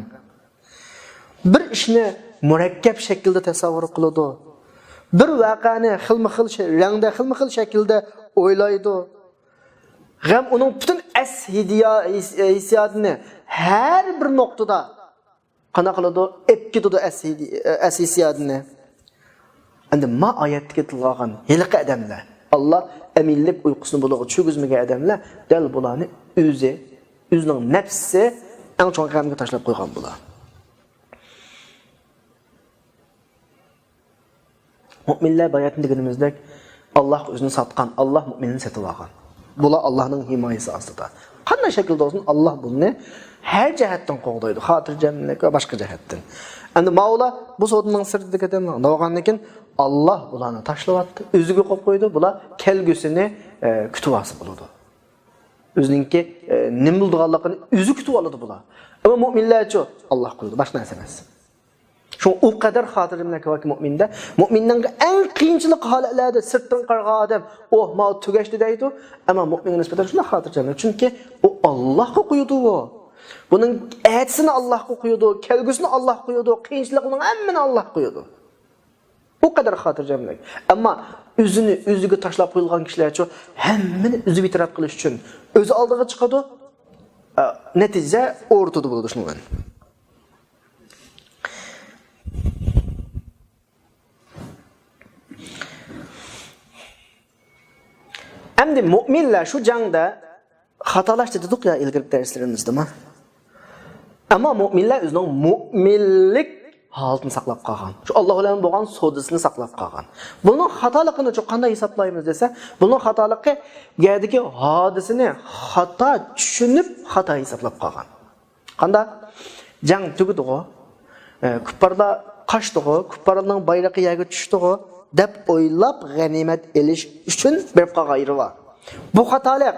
بىر ئىشنى مۇرەككەپ شەكىلدە تەسەۋۋۇر قىلىدۇ. بىر ۋەقەنى خىلمۇ خىل شە-، رەڭدە، خىلمۇ خىل شەكىلدە ئويلايدۇ. غەم ئۇنىڭ پۈتۈن ئەس ھىدىيا-، ھېس-، ھېسسىياتىنى ھەر بىر نۇقتىدا قانداق قىلىدۇ؟ ئېپ كېتىدۇ ئەس ھىدى-، ئەس ھېسسىياتىنى. ئەمدى ما ئايەتتىكى تىلغا ئالغان ھېلىقى ئادەملەر، ئاللا ئەمىنلىك ئۇيقۇسىنى بۇلارغا چۈشۈرگۈزمىگەن ئادەملەر دەل بۇلارنى ئۆزى، ئۆزىنىڭ نەپسى ئەڭ چوڭ غەمگە تاشلاپ قويغان بۇلار. مۆمىنلەر باياتىن دېگىنىمىزدەك، ئاللاھقا ئۆزىنى ساتقان، ئاللاھ مۆمىننى سېتىۋالغان. بۇلار ئاللاھنىڭ ھىمايىسى ئاستىدا. قانداق شەكىلدە بولسۇن، ئاللاھ بۇنى ھەر جەھەتتىن قوغدايدۇ، خاتىرجەملىك ۋە باشقا جەھەتتىن. ئەمدى ماۋۇلار بۇ سودىنىڭ سىرتىدىكى ئادەم بولغاندىن كېيىن، ئاللاھ بۇلارنى تاشلىۋەتتى، ئۆزىگە قويۇپ قويدى، بۇلار كەلگۈسىنى، ئە، كۈتۈۋالسا بولىدۇ. ئۆزىنىڭكى، ئە، نېمە بولىدىغانلىقىنى ئۆزى كۈتۈۋالىدۇ بۇلار. ئەمما مۆمىنلەرچۇ؟ ئاللاھ قويىدۇ، باشقا نەرسە ئەمەس. شۇڭا ئۇ قەدەر خاتىرجەملىك باركى مۆمىندە، مۆمىننىڭ ئەڭ قىيىنچىلىق ھالەتلەردە سىرتتىن قارىغان ئادەم، ئوھ، ماۋۇ تۈگەشتى دەيدۇ. ئەمما مۆمىنگە نىسبەتەن شۇنداق خاتىرجەملىك، چۈنكى ئۇ ئاللاھقا قويىدۇ ئۇ. بۇنىڭ ئەتىسىنى ئاللاھقا قويىدۇ، كەلگۈسىنى ئاللاھقا قويىدۇ، قىيىنچىلىقنىڭ ھەممىنى ئاللاھقا قويىدۇ. ئۇ قەدەر خاتىرجەملىك. ئەمما ئۆزىنى ئۆزىگە تاشلاپ قويۇلغان كىشىلەرچۇ، ھەممىنى ئۆزى بىتەرەپ قىلىش ئۈچۈن ئۆزى ئالدىغا چىقىدۇ. ئە، نەتىجە ئورتىدا بولىدۇ شۇنىڭ بىلەن. ئەمدى مۆمىنلەر شۇ جەڭدە خاتالاشتى دېدۇق يا ئىلگىرىكى دەرسلىرىمىزدىمۇ. ئەمما مۆمىنلەر ئۆزىنىڭ مۆمىنلىك ھالىتىنى ساقلاپ قالغان. شۇ ئاللاھ بىلەن بولغان سودىسىنى ساقلاپ قالغان. بۇنىڭ خاتالىقىنى شۇ قانداق ھېسابلايمىز دېسە، بۇنىڭ خاتالىقى بۇ يەردىكى ھادىسىنى خاتا چۈشىنىپ، خاتا ھېسابلاپ قالغان. قانداق؟ جەڭ تۈگىدىغۇ، ئە، كۇپپارلار قاچتىغۇ، كۇپپارلارنىڭ بايرىقى يەرگە چۈشتىغۇ دەپ ئويلاپ، غەنىيمەت ئېلىش ئۈچۈن بېرىپ قالغان يېرى بار. بۇ خاتالىق.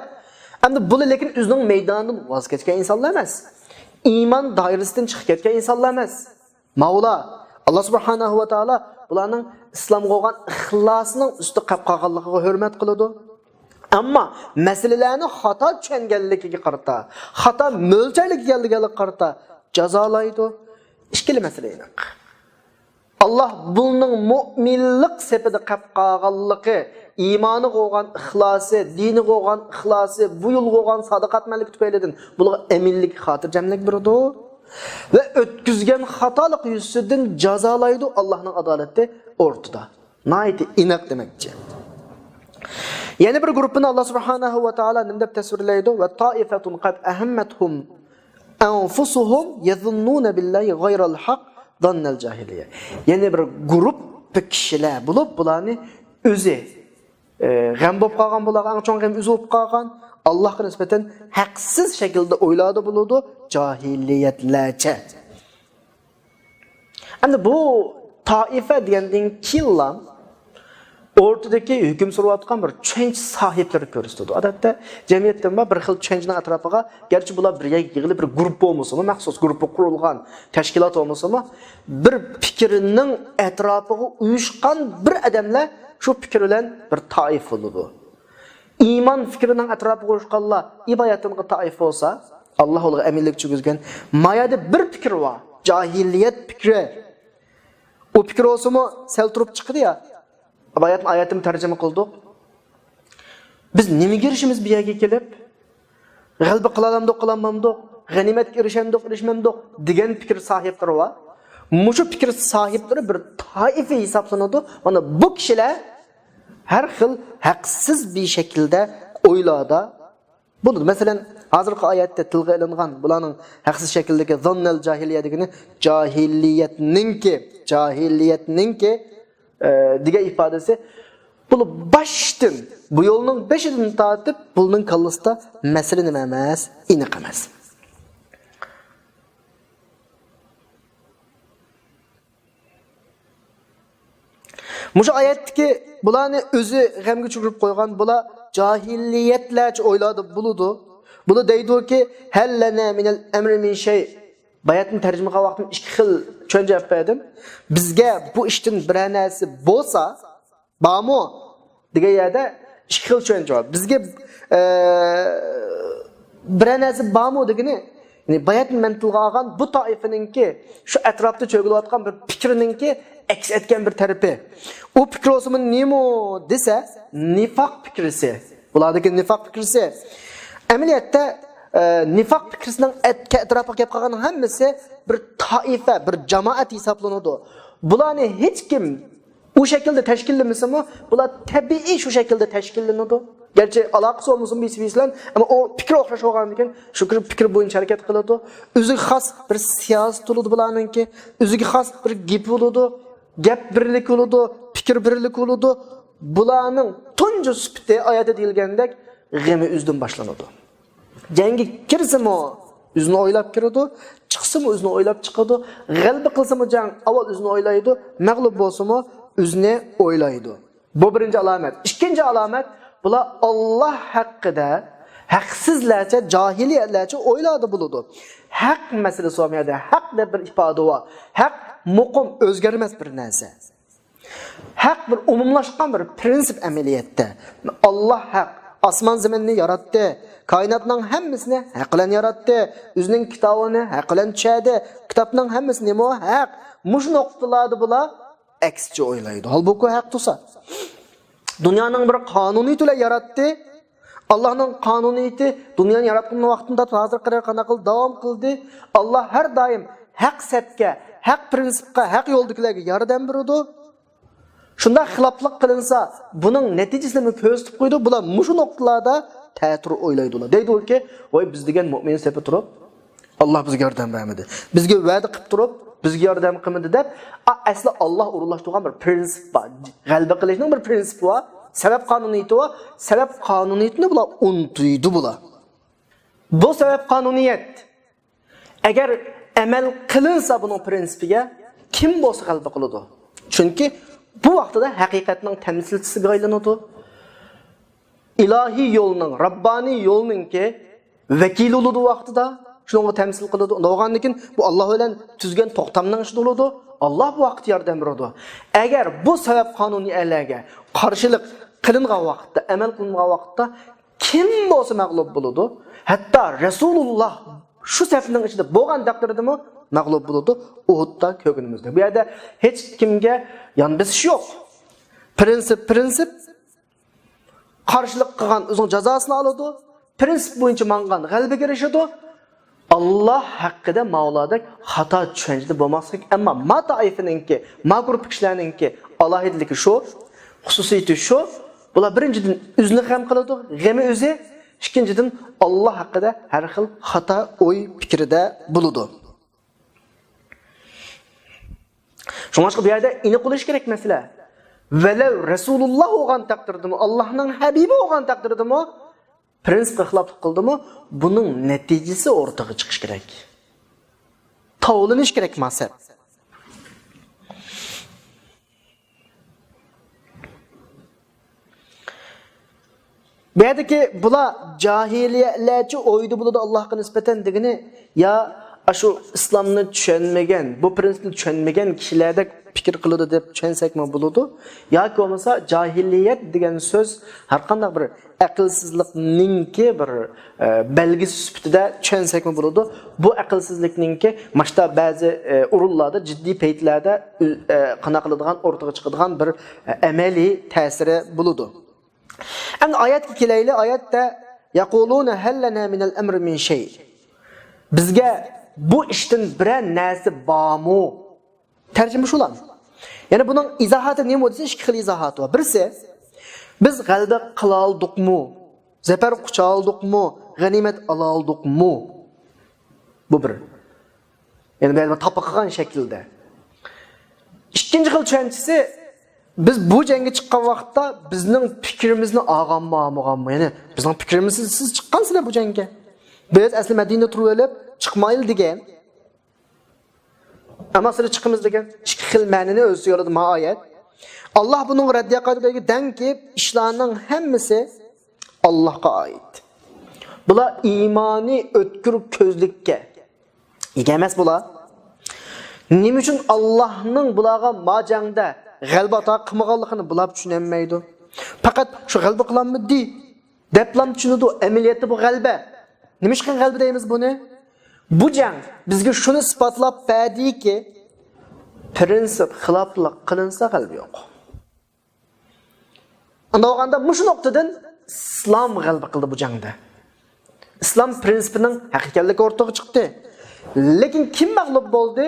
ئەمدى بۇلا لېكىن ئۆزىنىڭ مەيدانىدىن ۋاز كەچكەن ئىنسانلار ئەمەس. ئىمان دائىرىسىدىن چىقىپ كەتكەن ئىنسانلار ئەمەس. ماۋۇلار، ئاللاھ سۇبھانەھۇ ۋە تائالا بۇلارنىڭ ئىسلامغا بولغان ئىخلاسىنىڭ ئۈستىدە قېلىپ قالغانلىقىغا ھۆرمەت قىلىدۇ. ئەمما مەسىلىلەرنى خاتا چۈشەنگەنلىكىگە قارىتا، خاتا مۆلچەرلىگەنلىكىگە قارىتا جازالايدۇ. ئىككىلا مەسىلە ئېنىق. ئاللاھ بۇنىڭ مۆمىنلىق سېپىدە قېلىپ قالغانلىقى، ئىمانىغا بولغان ئىخلاسى، دىنىغا بولغان ئىخلاسى، بۇ يولغا بولغان سادىقەتمەنلىكى تۈپەيلىدىن بۇلارغا ئەمىنلىك، خاتىرجەملىك بېرىدۇ ۋە ئۆتكۈزگەن خاتالىق يۈزىسىدىن جازالايدۇ. ئاللاھنىڭ ئادالىتى ئورتىدا. ناھايىتى ئېنىق دېمەكچى. يەنە بىر گۇرۇپپىنى ئاللاھ سۇبھانەھۇ ۋە تائالا نېمە دەپ تەسۋىرلەيدۇ؟ ۋە تائىفەتۇن قەد ئەھەممەتھۇم ئەنفۇسۇھۇم يەزۇننۇنە بىللاھى غەيرەل ھەق زاننەل جاھىلىيە. يەنە بىر گۇرۇپپا كىشىلەر بولۇپ، بۇلارنى ئۆزى، ئە، غەم بولۇپ قالغان، بۇلارغا ئەڭ چوڭ غەم ئۆزى بولۇپ قالغان، ئاللاھقا نىسبەتەن ھەقسىز شەكىلدە ئويلاردا بولىدۇ، جاھىلىيەتلەرچە. ئەمدى بۇ تائىفە دېگەندىن كېيىنلا ئورتىدىكى ھۆكۈم سۈرۈۋاتقان بىر چۈشەنچە ساھىبلىرى كۆرسىتىدۇ. ئادەتتە جەمئىيەتتە بار بىر خىل چۈشەنچىنىڭ ئەتراپىغا، گەرچە بۇلار بىر يەرگە يىغىلىپ، بىر گۇرۇپپا بولمىسىمۇ، مەخسۇس گۇرۇپپا قۇرۇلغان تەشكىلات بولمىسىمۇ، بىر پىكىرنىڭ ئەتراپىغا ئۇيۇشقان بىر ئادەملەر شۇ پىكىر بىلەن بىر تائىپە بولىدۇ. ئىمان پىكرىنىڭ ئەتراپىغا ئۇيۇشقانلار ئىبادەتتىن تائىپ بولسا، ئاللاھ ئۇلارغا ئەمىنلىك چۈشۈرگۈزگەن. ما يەردە بىر پىكىر بار، جاھىلىيەت پىكرى. ئۇ پىكىر بولسىمۇ سەل تۇرۇپ چىقىدۇ يا. ئايەتنى، ئايەتنى تەرجىمە قىلدۇق. بىز نېمىگە ئېرىشىمىز بۇ يەرگە كېلىپ؟ غەلىبە قىلالامدۇق، قىلالمامدۇق، غەنىيمەتكە ئېرىشەمدۇق، ئېرىشمەمدۇق دېگەن پىكىر ساھىبلىرى بار. مۇشۇ پىكىر ساھىبلىرى بىر تائىپە ھېسابلىنىدۇ. مانا بۇ كىشىلەر ھەر خىل ھەقسىز بىر شەكىلدە ئويلاردا بولىدۇ. مەسىلەن، ھازىرقى ئايەتتە تىلغا ئېلىنغان بۇلارنىڭ ھەقسىز شەكىلدىكى زاننەل جاھىلىيە دېگىنى جاھىلىيەتنىڭكى، جاھىلىيەتنىڭكى، ئە، دېگەن ئىپادىسى بۇ باشتىن، بۇ يولنىڭ بېشىدىن تارتىپ بۇنىڭ كاللىسىدا مەسىلە نېمە ئەمەس، ئېنىق ئەمەس. مۇشۇ ئايەتتىكى بۇلارنى ئۆزى غەمگە چۆكۈرۈپ قويغان، بۇلار جاھىلىيەتلەرچە ئويلاردا بولىدۇ. بۇلار دەيدۇكى، ھەل لەنە مىنەل ئەمرى مىن شەي. باياتنى تەرجىمە قىلغان ۋاقتىم ئىككى خىل چۈشەنچە ئېلىپ بەردىم. بىزگە بۇ ئىشتىن بىرەر نەرسە بولسا، بارمۇ دېگەن يەردە ئىككى خىل چۈشەنچە بار. بىزگە، ئە، بىرەر نەرسە بارمۇ دېگىنى، يەنى باياتىن مەن تىلغا ئالغان بۇ تائىپىنىڭكى، شۇ ئەتراپتا چۆگىلىۋاتقان بىر پىكرىنىڭكى ئەكس ئەتكەن بىر تەرىپى. ئۇ پىكىر بولسىمۇ نېمە دېسە، نىفاق پىكرىسى. بۇلاردىكى نىفاق پىكرىسى. ئەمەلىيەتتە، ئە، نىفاق پىكرىسىنىڭ ئەتكە ئەتراپىغا كەپ قالغاننىڭ ھەممىسى بىر تائىپە، بىر جامائەت ھېسابلىنىدۇ. بۇلارنى ھېچكىم ئۇ شەكىلدە تەشكىللىمىسىمۇ، بۇلار تەبىئىي شۇ شەكىلدە تەشكىللىنىدۇ. گەرچە ئالاقىسى بولمىسۇن بىرسى بىرسى بىلەن، ئەمما ئۇ پىكىر ئوخشاش بولغاندىكىن شۇ پىكىر بويىچە ھەرىكەت قىلىدۇ. ئۆزىگە خاس بىر سىياسىتى بولىدۇ بۇلارنىڭكى، ئۆزىگە خاس بىر گېپى بولىدۇ، گەپ بىرلىكى بولىدۇ، پىكىر بىرلىكى بولىدۇ. بۇلارنىڭ تۇنجى سۈپىتى ئايەتتە دېيىلگەندەك غېمى ئۆزىدىن باشلىنىدۇ. جەڭگە كىرسىمۇ ئۆزىنى ئويلاپ كىرىدۇ، چىقسىمۇ ئۆزىنى ئويلاپ چىقىدۇ. غەلىبە قىلسىمۇ جەڭ ئاۋۋال ئۆزىنى ئويلايدۇ، مەغلۇپ بولسىمۇ ئۆزىنى ئويلايدۇ. بۇ بىرىنچى ئالامەت. ئىككىنچى ئالامەت، بۇلار ئاللا ھەققىدە ھەقسىزلەرچە، جاھىلىيەتلەرچە ئويلاردا بولىدۇ. ھەق مەسىلىسى بولمىغان يەردە ھەق دەپ بىر ئىپادە بار. ھەق مۇقىم، ئۆزگەرمەس بىر نەرسە. ھەق بىر ئومۇملاشقان بىر پرىنسىپ ئەمەلىيەتتە. ئاللا ھەق، ئاسمان زېمىننى ياراتتى، كائىناتنىڭ ھەممىسىنى ھەق بىلەن ياراتتى، ئۆزىنىڭ كىتابىنى ھەق بىلەن چۈشەردى، كىتابنىڭ ھەممىسى نېمە؟ ھەق. مۇشۇ نۇقتىلاردا بۇلار ئەكسىچە ئويلايدۇ. ھالبۇكى ھەق تۇرسا، دۇنيانىڭ بىر قانۇنىيىتى بىلەن ياراتتى. ئاللانىڭ قانۇنىيىتى دۇنيانى ياراتقان ۋاقتىدىن تارتىپ ھازىرغا قەدەر قانداق قىلىپ داۋام قىلدى؟ ئاللا ھەر دائىم ھەق سەپكە، ھەق پرىنسىپقا، ھەق يولدىكىلەرگە ياردەم بېرىدۇ. شۇنداق خىلاپلىق قىلىنسا، بۇنىڭ نەتىجىسىنى كۆرسىتىپ قويىدۇ. بۇلار مۇشۇ نۇقتىلاردا تەتۈر ئويلايدۇ. دەيدۇكى، ۋاي، بىز دېگەن مۆمىن سېپى تۇرۇپ، ئاللا بىزگە ياردەم بەرمىدى، بىزگە ۋەدە قىلىپ تۇرۇپ، بىزگە ياردەم قىلمىدى دەپ، ئا، ئەسلى ئاللا ئورۇنلاشتۇرغان بىر پرىنسىپ بار. غەلىبە قىلىشنىڭ بىر پرىنسىپى بار، سەۋەب قانۇنىيىتى بار. سەۋەب قانۇنىيىتىنى بۇلار ئۇنتۇيدۇ بۇلار. بۇ سەۋەب قانۇنىيەت ئەگەر ئەمەل قىلىنسا بۇنىڭ پرىنسىپىگە، كىم بولسا غەلىبە قىلىدۇ. چۈنكى بۇ ۋاقتىدا ھەقىقەتنىڭ تەمسىلچىسىگە ئايلىنىدۇ. ئىلاھىي يولنىڭ، راببانىي يولنىڭكى ۋەكىلى بولىدۇ ۋاقتىدا، شۇنىڭغا تەمسىل قىلىدۇ. ئۇنداق بولغاندىكىن بۇ ئاللا بىلەن تۈزگەن توختامنىڭ ئىچىدە بولىدۇ. ئاللا بۇ ۋاقىتتا ياردەم بېرىدۇ. ئەگەر بۇ سەۋەب قانۇنىيەتلەرگە قارشىلىق قىلىنغان ۋاقىتتا، ئەمەل قىلىنغان ۋاقىتتا كىم بولسا مەغلۇپ بولىدۇ. ھەتتا رەسۇلۇللا شۇ سەپنىڭ ئىچىدە بولغان تەقدىردىمۇ مەغلۇپ بولىدۇ. ئۇھۇدتا كۆرگىنىمىزدەك. بۇ يەردە ھېچ كىمگە يان بېسىش يوق. پرىنسىپ، پرىنسىپ. قارشىلىق قىلغان ئۆزىنىڭ جازاسىنى ئالىدۇ. پرىنسىپ بويىچە ماڭغان غەلىبىگە ئېرىشىدۇ. ئاللا ھەققىدە ماۋۇلاردەك خاتا چۈشەنچىدە بولماسلىق. ئەمما ما تائىپىنىڭكى، ما گۇرۇپپا كىشىلەرنىڭكى ئالاھىدىلىكى شۇ، خۇسۇسىيىتى شۇ. بۇلار بىرىنچىدىن ئۆزىنى غەم قىلىدۇ، غېمى ئۆزى. ئىككىنچىدىن، ئاللا ھەققىدە ھەر خىل خاتا ئوي پىكىردە بولىدۇ. شۇڭلاشقا بۇ يەردە ئېنىق بولۇشى كېرەك مەسىلە. ۋەلەۋ رەسۇلۇللا بولغان تەقدىردىمۇ، ئاللانىڭ ھەبىبى بولغان تەقدىردىمۇ، پرىنسىپقا خىلاپلىق قىلدىمۇ، بۇنىڭ نەتىجىسى ئورتىغا چىقىشى كېرەك. تاۋلىنىشى كېرەك مەقسەت. بۇ يەردىكى بۇلار جاھىلىيەلەرچە ئويدا بولىدۇ ئاللاھقا نىسبەتەن دېگىنى، يا ئاشۇ ئىسلامنى چۈشەنمىگەن، بۇ پرىنسىپنى چۈشەنمىگەن كىشىلەردەك پىكىر قىلىدۇ دەپ چۈشەنسەكمۇ بولىدۇ، ياكى بولمىسا جاھىلىيەت دېگەن سۆز ھەرقانداق بىر ئەقىلسىزلىكنىڭكى بىر، ئە، بەلگىسى سۈپىتىدە چۈشەنسەكمۇ بولىدۇ. بۇ ئەقىلسىزلىكنىڭكى ماشتا بەزى، ئە، ئورۇنلاردا، جىددىي پەيتلەردە، ئە، قانداق قىلىدىغان، ئورتىغا چىقىدىغان بىر، ئە، ئەمەلىي تەسىرى بولىدۇ. ئەمدى ئايەتكە كېلەيلى. ئايەتتە يەقۇلۇنە ھەل لەنە مىنەل ئەمرى مىن شەي. بىزگە بۇ ئىشتىن بىرەر نەرسە بارمۇ؟ تەرجىمە شۇلا. يەنى بۇنىڭ ئىزاھاتى نېمە دېسە، ئىككى خىل ئىزاھاتى بار. بىرسى، بىز غەلىبە قىلالدۇقمۇ؟ زەپەر قۇچالدۇقمۇ؟ غەنىيمەت ئالالدۇقمۇ؟ بۇ بىر. يەنى بۇ يەردە تاپا قىلغان شەكىلدە. ئىككىنچى خىل چۈشەنچىسى، بىز بۇ جەڭگە چىققان ۋاقىتتا بىزنىڭ پىكرىمىزنى ئالغانمۇ، ئالمىغانمۇ؟ يەنى بىزنىڭ پىكرىمىز، سىز، سىز چىققانسىلەر بۇ جەڭگە. بىز ئەسلى مەدىنىدە تۇرۇۋېلىپ چىقمايلى دېگەن. ئەمما سىلەر چىقىمىز دېگەن ئىككى خىل مەنىنى ئۆز ئىچىگە ئالىدۇ ما ئايەت. ئاللاھ بۇنىڭغا رەددىيە قايتۇرىدۇ، دەڭ كېلىپ، ئىشلارنىڭ ھەممىسى ئاللاھقا ئائىت. بۇلار ئىمانى ئۆتكۈر كۆزلۈككە ئىگە ئەمەس بۇلار. نېمە ئۈچۈن ئاللاھنىڭ بۇلارغا ما جەڭدە غەلىبە ئاتا قىلمىغانلىقىنى بۇلار چۈشىنەلمەيدۇ. پەقەت شۇ غەلىبە قىلالمىدى دەپلا چۈشىنىدۇ. ئەمەلىيەتتە بۇ غەلىبە. نېمىشقا غەلىبە دەيمىز بۇنى؟ بۇ جەڭ بىزگە شۇنى ئىسپاتلاپ بەردىكى، پىرىنسىپ خىلاپلىق قىلىنسا غەلىبە يوق. ئۇنداق بولغاندا مۇشۇ نۇقتىدىن ئىسلام غەلىبە قىلدى بۇ جەڭدە. ئىسلام پىرىنسىپىنىڭ ھەق ئىكەنلىكى ئورتىغا چىقتى. لېكىن كىم مەغلۇپ بولدى؟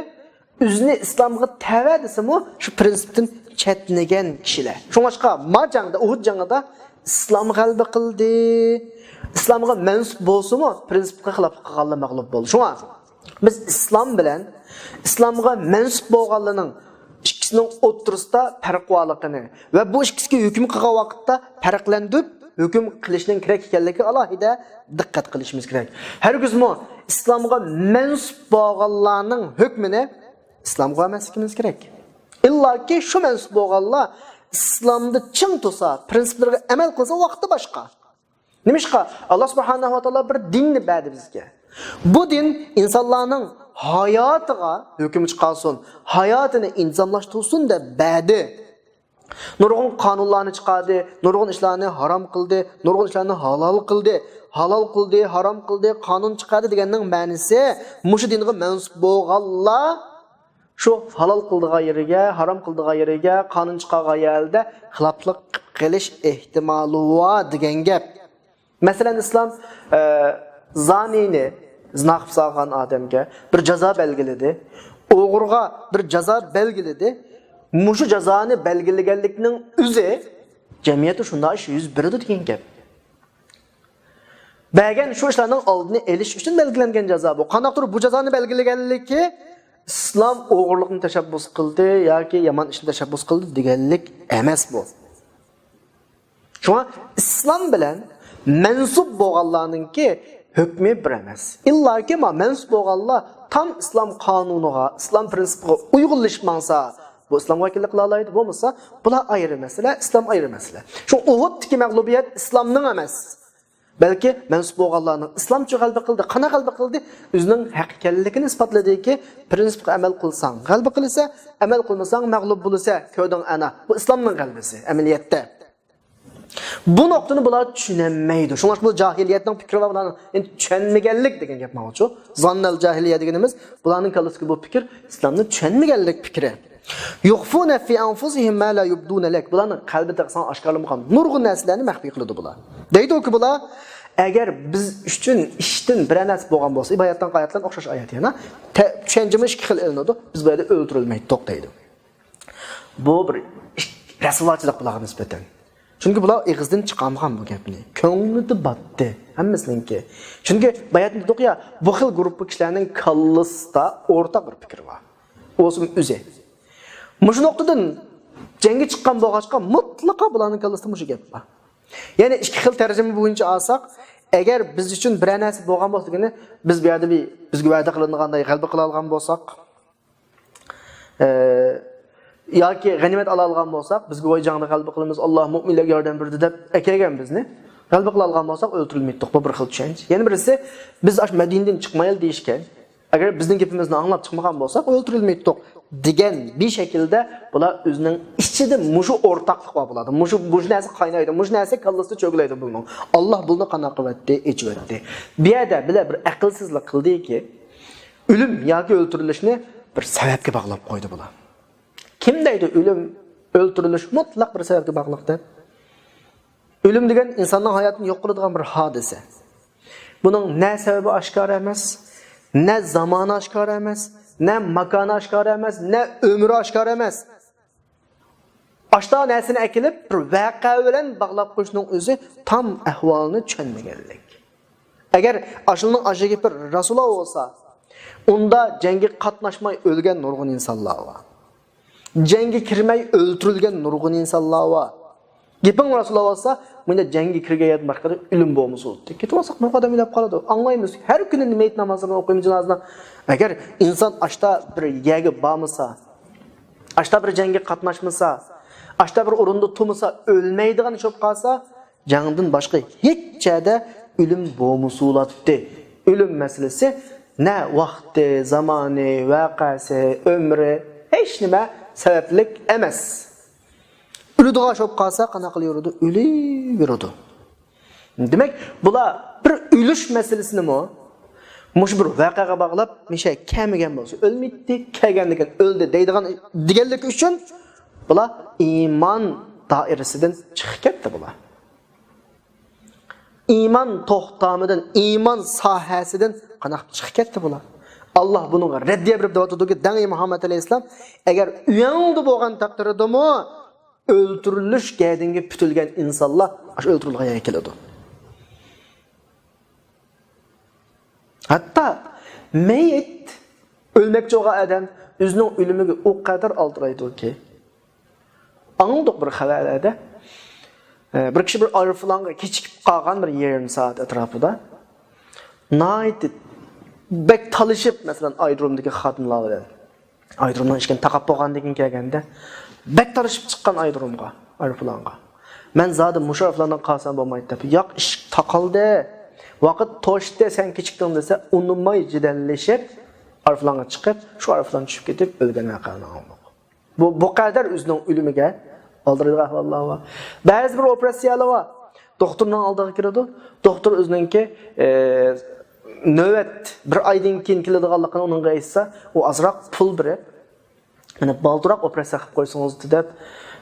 ئۆزىنى ئىسلامغا تەۋە دېسىمۇ، شۇ پىرىنسىپتىن چەتنىگەن كىشىلەر. شۇڭلاشقا ما جەڭدە، ئۇھۇد جېڭىدا ئىسلام غەلىبە قىلدى. ئىسلامغا مەنسۇپ بولسىمۇ، پىرىنسىپقا خىلاپلىق قىلغانلار مەغلۇپ بولدى. شۇڭا بىز ئىسلام بىلەن ئىسلامغا مەنسۇپ بولغانلارنىڭ ئىككىسىنىڭ ئوتتۇرىسىدا پەرق بارلىقىنى ۋە بۇ ئىككىسىگە ھۆكۈم قىلغان ۋاقىتتا پەرقلەندۈرۈپ ھۆكۈم قىلىشنىڭ كېرەك ئىكەنلىكىگە ئالاھىدە دىققەت قىلىشىمىز كېرەك. ھەرگىزمۇ ئىسلامغا مەنسۇپ بولغانلارنىڭ ھۆكمىنى ئىسلامغا بەرمەسلىكىمىز كېرەك. ئىللاكى شۇ مەنسۇپ بولغانلار ئىسلامدا چىڭ تۇرسا، پىرىنسىپلىرىغا ئەمەل قىلسا، ۋاقتى باشقا. نېمىشقا؟ ئاللا سۇبھانەھۇ ۋە تائالا بىر دىننى بەردى بىزگە. بۇ دىن ئىنسانلارنىڭ ھاياتىغا ھۆكۈم چىقارسۇن، ھاياتىنى ئىنتىزاملاشتۇرسۇن دەپ بەردى. نۇرغۇن قانۇنلارنى چىقاردى، نۇرغۇن ئىشلارنى ھارام قىلدى، نۇرغۇن ئىشلارنى ھالال قىلدى، ھالال قىلدى، ھارام قىلدى، قانۇن چىقاردى دېگەننىڭ مەنىسى، مۇشۇ دىنغا مەنسۇپ بولغانلار شۇ ھالال قىلىدىغان يېرىگە، ھارام قىلىدىغان يېرىگە، قانۇن چىقارغان يەردە خىلاپلىق قىلىپ قېلىش ئېھتىمالى بار دېگەن گەپ. مەسىلەن، ئىسلام، ئە، زانىينى، زىنا قىلىپ سالغان ئادەمگە بىر جازا بەلگىلىدى. ئوغرىغا بىر جازا بەلگىلىدى. مۇشۇ جازانى بەلگىلىگەنلىكنىڭ ئۆزى جەمئىيەتتە شۇنداق ئىش يۈز بېرىدۇ دېگەن گەپ. بەرگەن شۇ ئىشلارنىڭ ئالدىنى ئېلىش ئۈچۈن بەلگىلەنگەن جازا بۇ. قانداقتۇر بۇ جازانى بەلگىلىگەنلىكى ئىسلام ئوغرىلىقنى تەشەببۇس قىلدى ياكى يامان ئىشنى تەشەببۇس قىلدى دېگەنلىك ئەمەس بۇ. شۇڭا ئىسلام بىلەن مەنسۇپ بولغانلارنىڭكى ھۆكمى بىر ئەمەس. ئىللاكى ما مەنسۇپ بولغانلار تام ئىسلام قانۇنىغا، ئىسلام پىرىنسىپىغا ئۇيغۇنلىشىپ ماڭسا، بۇ ئىسلامغا ۋەكىللىك قىلالايدۇ. بولمىسا، بۇلار ئايرى مەسىلە، ئىسلام ئايرى مەسىلە. شۇ ئۇھۇدتىكى مەغلۇبىيەت ئىسلامنىڭ ئەمەس. بەلكى مەنسۇپ بولغانلارنىڭ، ئىسلامچۇ غەلىبە قىلدى، قانداق غەلىبە قىلدى؟ ئۆزىنىڭ ھەق ئىكەنلىكىنى ئىسپاتلىدىكى، پىرىنسىپقا ئەمەل قىلساڭ غەلىبە قىلىسەن، ئەمەل قىلمىساڭ مەغلۇپ بولىسەن، كۆردۈڭ ئەنە. بۇ ئىسلامنىڭ غەلىبىسى ئەمەلىيەتتە. بۇ نۇقتىنى بۇلار چۈشىنەلمەيدۇ. شۇڭلاشقا بۇ جاھىلىيەتنىڭ پىكرى بار بۇلارنىڭ. يەنى چۈشەنمىگەنلىك دېگەن گەپ ماڭىچۇ. زاننەل جاھىلىيە دېگىنىمىز بۇلارنىڭ كاللىسىدىكى بۇ پىكىر ئىسلامنى چۈشەنمىگەنلىك پىكرى. يۇخفۇنە فى ئەنفۇسىھىم ما لا يۇبدۇنە لەك. بۇلارنىڭ قەلبىدە ساڭا ئاشكارىلىمىغان نۇرغۇن نەرسىلەرنى مەخپىي قىلىدۇ بۇلار. دەيدۇكى بۇلار، ئەگەر بىز ئۈچۈن ئىشتىن بىرەر نەرسە بولغان بولسا، بۇ ئايەتتىن ئايەتلەرنى ئوخشاش ئايەت يەنە. تە-، چۈشەنچىمۇ ئىككى خىل ئېلىنىدۇ. بىز بۇ يەردە ئۆلتۈرۈلمەيتتۇق دەيدۇ. بۇ بىر رەسۋاچىلىق بۇلارغا نىسبەتەن. چۈنكى بۇلار ئېغىزدىن چىقارمىغان بۇ گەپنى. كۆڭلىدە باتتى ھەممىسىنىڭكى. چۈنكى باياتىن دېدۇق يا، بۇ خىل گۇرۇپپا كىشىلەرنىڭ كاللىسىدا ئورتاق بىر پىكىر بار. بولسىمۇ ئۆزى. مۇشۇ نۇقتىدىن جەڭگە چىققان بولغاچقا، مۇتلىقا بۇلارنىڭ كاللىسىدا مۇشۇ گەپ بار. يەنى ئىككى خىل تەرجىمە بويىچە ئالساق، ئەگەر بىز ئۈچۈن بىرەر نەرسە بولغان بولسا دېگىنى، بىز بۇ يەردە بىر، بىزگە ۋەدە قىلىنغاندەك غەلىبە قىلالىغان بولساق، ئە، ياكى غەنىيمەت ئالالىغان بولساق، بىزگە ۋاي جەڭدە غەلىبە قىلىمىز، ئاللا مۆمىنلەرگە ياردەم بېرىدۇ دەپ ئەكەلگەن بىزنى. غەلىبە قىلالىغان بولساق ئۆلتۈرۈلمەيتتۇق. بۇ بىر خىل چۈشەنچە. يەنە بىرسى، بىز ئاشۇ مەدىنىدىن چىقمايلى دېيىشكەن. ئەگەر بىزنىڭ گېپىمىزنى ئاڭلاپ چىقمىغان بولساق ئۆلتۈرۈلمەيتتۇق دېگەن بىر شەكىلدە بۇلار ئۆزىنىڭ ئىچىدە مۇشۇ ئورتاقلىق بار بۇلاردا. مۇشۇ، مۇشۇ نەرسە قاينايدۇ، مۇشۇ نەرسە كاللىسىدا چۆگىلەيدۇ بۇنىڭ. ئاللا بۇنى قانداق قىلىۋەتتى، ئېچىۋەتتى. بۇ يەردە بىلەر بىر ئەقىلسىزلىق قىلدىكى، ئۆلۈم ياكى ئۆلتۈرۈلۈشنى بىر سەۋەبكە باغلاپ قويدى بۇلار. كىم دەيدۇ ئۆلۈم، ئۆلتۈرۈلۈش مۇتلەق بىر سەۋەبكە باغلىق دەپ؟ ئۆلۈم دېگەن ئىنساننىڭ ھاياتىنى يوق قىلىدىغان بىر ھادىسە. بۇنىڭ نە سەۋەبى ئاشكارا ئەمەس، نە زامانى ئاشكارا ئەمەس، نە ماكانى ئاشكارا ئەمەس، نە ئۆمرى ئاشكارا ئەمەس. ئاشتا نەرسىنى ئەكېلىپ، بىر ۋەقە بىلەن باغلاپ قويۇشنىڭ ئۆزى تام ئەھۋالىنى چۈشەنمىگەنلىك. ئەگەر ئاشۇنىڭ ئاشۇ گېپى راست بولسا، ئۇندا جەڭگە قاتناشماي ئۆلگەن نۇرغۇن ئىنسانلار بار. جەڭگە كىرمەي ئۆلتۈرۈلگەن نۇرغۇن ئىنسانلار بار. گېپىڭ راست بولسا، مۇنداق جەڭگە كىرگەن يەردىن باشقا ئۆلۈم بولمىسۇن. كېتىۋالساق نۇرغۇن ئادەم ئۆلۈپ قالىدۇ. ئاڭلايمىز. ھەر كۈنى مېيىت نامازلىرىنى ئوقۇيمىز جانازىنىڭ. ئەگەر ئىنسان ئاشتا بىر يەرگە بارمىسا، ئاشتا بىر جەڭگە قاتناشمىسا، ئاشتا بىر ئورۇندا تۇرمىسا، ئۆلمەيدىغان ئىش بولۇپ قالسا، جەڭدىن باشقا ھېچ يەردە ئۆلۈم بولمىسۇلاتتى. ئۆلۈم مەسىلىسى نە ۋاقتى، زامانى، ۋەقەسى، ئۆمرى، ھېچ نېمە سەۋەبلىك ئەمەس. ئۆلىدىغان ئىش بولۇپ قالسا، قانداق قىلىۋېرىدۇ؟ ئۆلۈۋېرىدۇ. دېمەك، بۇلار بىر ئۆلۈش مەسىلىسىنىمۇ مۇشۇ بىر ۋەقەگە باغلاپ، مىشە كەلمىگەن بولسا ئۆلمەيتتى، كەلگەندىكىن ئۆلدى دەيدىغان، دېگەنلىكى ئۈچۈن بۇلار ئىمان دائىرىسىدىن چىقىپ كەتتى بۇلار. ئىمان توختامىدىن، ئىمان ساھەسىدىن قانداق چىقىپ كەتتى بۇلار؟ ئاللا بۇنىڭغا رەددىيە بېرىپ دەۋاتىدۇكى، دەڭ ئى مۇھەممەد ئەلەيھىسسالام، ئەگەر ئۆيۈڭدە بولغان تەقدىردىمۇ، ئۆلتۈرۈلۈش گەدىنىگە پۈتۈلگەن ئىنسانلار ئاشۇ ئۆلتۈرۈلگەن يەرگە كېلىدۇ. ھەتتا مېيىت، ئۆلمەكچى بولغان ئادەم ئۆزىنىڭ ئۆلۈمىگە ئۇ قەدەر ئالدىرايدۇكى، ئاڭلىدۇق بىر خەۋەرلەردە، ئە، بىر كىشى بىر ئايروپىلانغا كېچىكىپ قالغان بىر يېرىم سائەت ئەتراپىدا. ناھايىتى بەك تالىشىپ، مەسىلەن، ئايرودرومدىكى خادىملار بىلەن. ئايرودرومنىڭ ئىشىكىنى تاقاپ بولغاندىن كېيىن كەلگەندە، بەك تالىشىپ چىققان ئايرودرومغا، ئايروپىلانغا. مەن زادى مۇشۇ ئايروپىلاندىن قالسام بولمايدۇ دەپ، ياق، ئىشىك تاقالدى، ۋاقىت توشتى، سەن كېچىكتىڭ دېسە، ئۇنىماي جېدەللىشىپ، ئايروپىلانغا چىقىپ، شۇ ئايروپىلان چۈشۈپ كېتىپ ئۆلگەن ۋەقەنى ئاڭلىدۇق. بۇ، بۇ قەدەر ئۆزىنىڭ ئۆلۈمىگە ئالدىرايدىغان ئەھۋاللار بار. بەزى بىر ئوپېراتسىيەلەر بار. دوختۇرنىڭ ئالدىغا كىرىدۇ. دوختۇر ئۆزىنىڭكى، ئە، نۆۋەت بىر ئايدىن كېيىن كېلىدىغانلىقىنى ئۇنىڭغا ئېيتسا، ئۇ ئازراق پۇل بېرىپ، مانا، بالدۇراق ئوپېراتسىيە قىلىپ قويسىڭىز دەپ،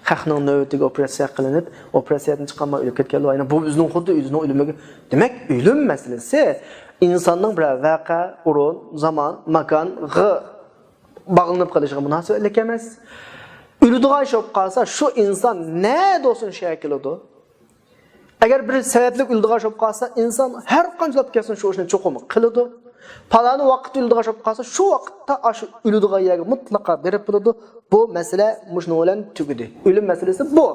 خەقنىڭ نۆۋىتىگە ئوپېراتسىيە قىلىنىپ، ئوپېراتسىيەدىن چىقالماي ئۆلۈپ كەتكەنلەر بار. يەنى بۇ ئۆزىنىڭ خۇددى ئۆزىنىڭ ئۆلۈمىگە. دېمەك، ئۆلۈم مەسىلىسى ئىنساننىڭ بىرەر ۋەقە، ئورۇن، زامان، ماكانغا باغلىنىپ قېلىشىغا مۇناسىۋەتلىك ئەمەس. ئۆلىدىغان ئىش بولۇپ قالسا، شۇ ئىنسان نەدە بولسۇن شۇ يەرگە كېلىدۇ. ئەگەر بىر سەۋەبلىك ئۆلىدىغان ئىش بولۇپ قالسا، ئىنسان ھەر قانچىلاپ كەلسۇن شۇ ئىشنى چوقۇم قىلىدۇ. پالانى ۋاقىتتا ئۆلىدىغان ئىش بولۇپ قالسا، شۇ ۋاقىتتا ئاشۇ ئۆلىدىغان يەرگە مۇتلەقا بېرىپ بولىدۇ. بۇ مەسىلە مۇشۇنىڭ بىلەن تۈگىدى. ئۆلۈم مەسىلىسى بۇ.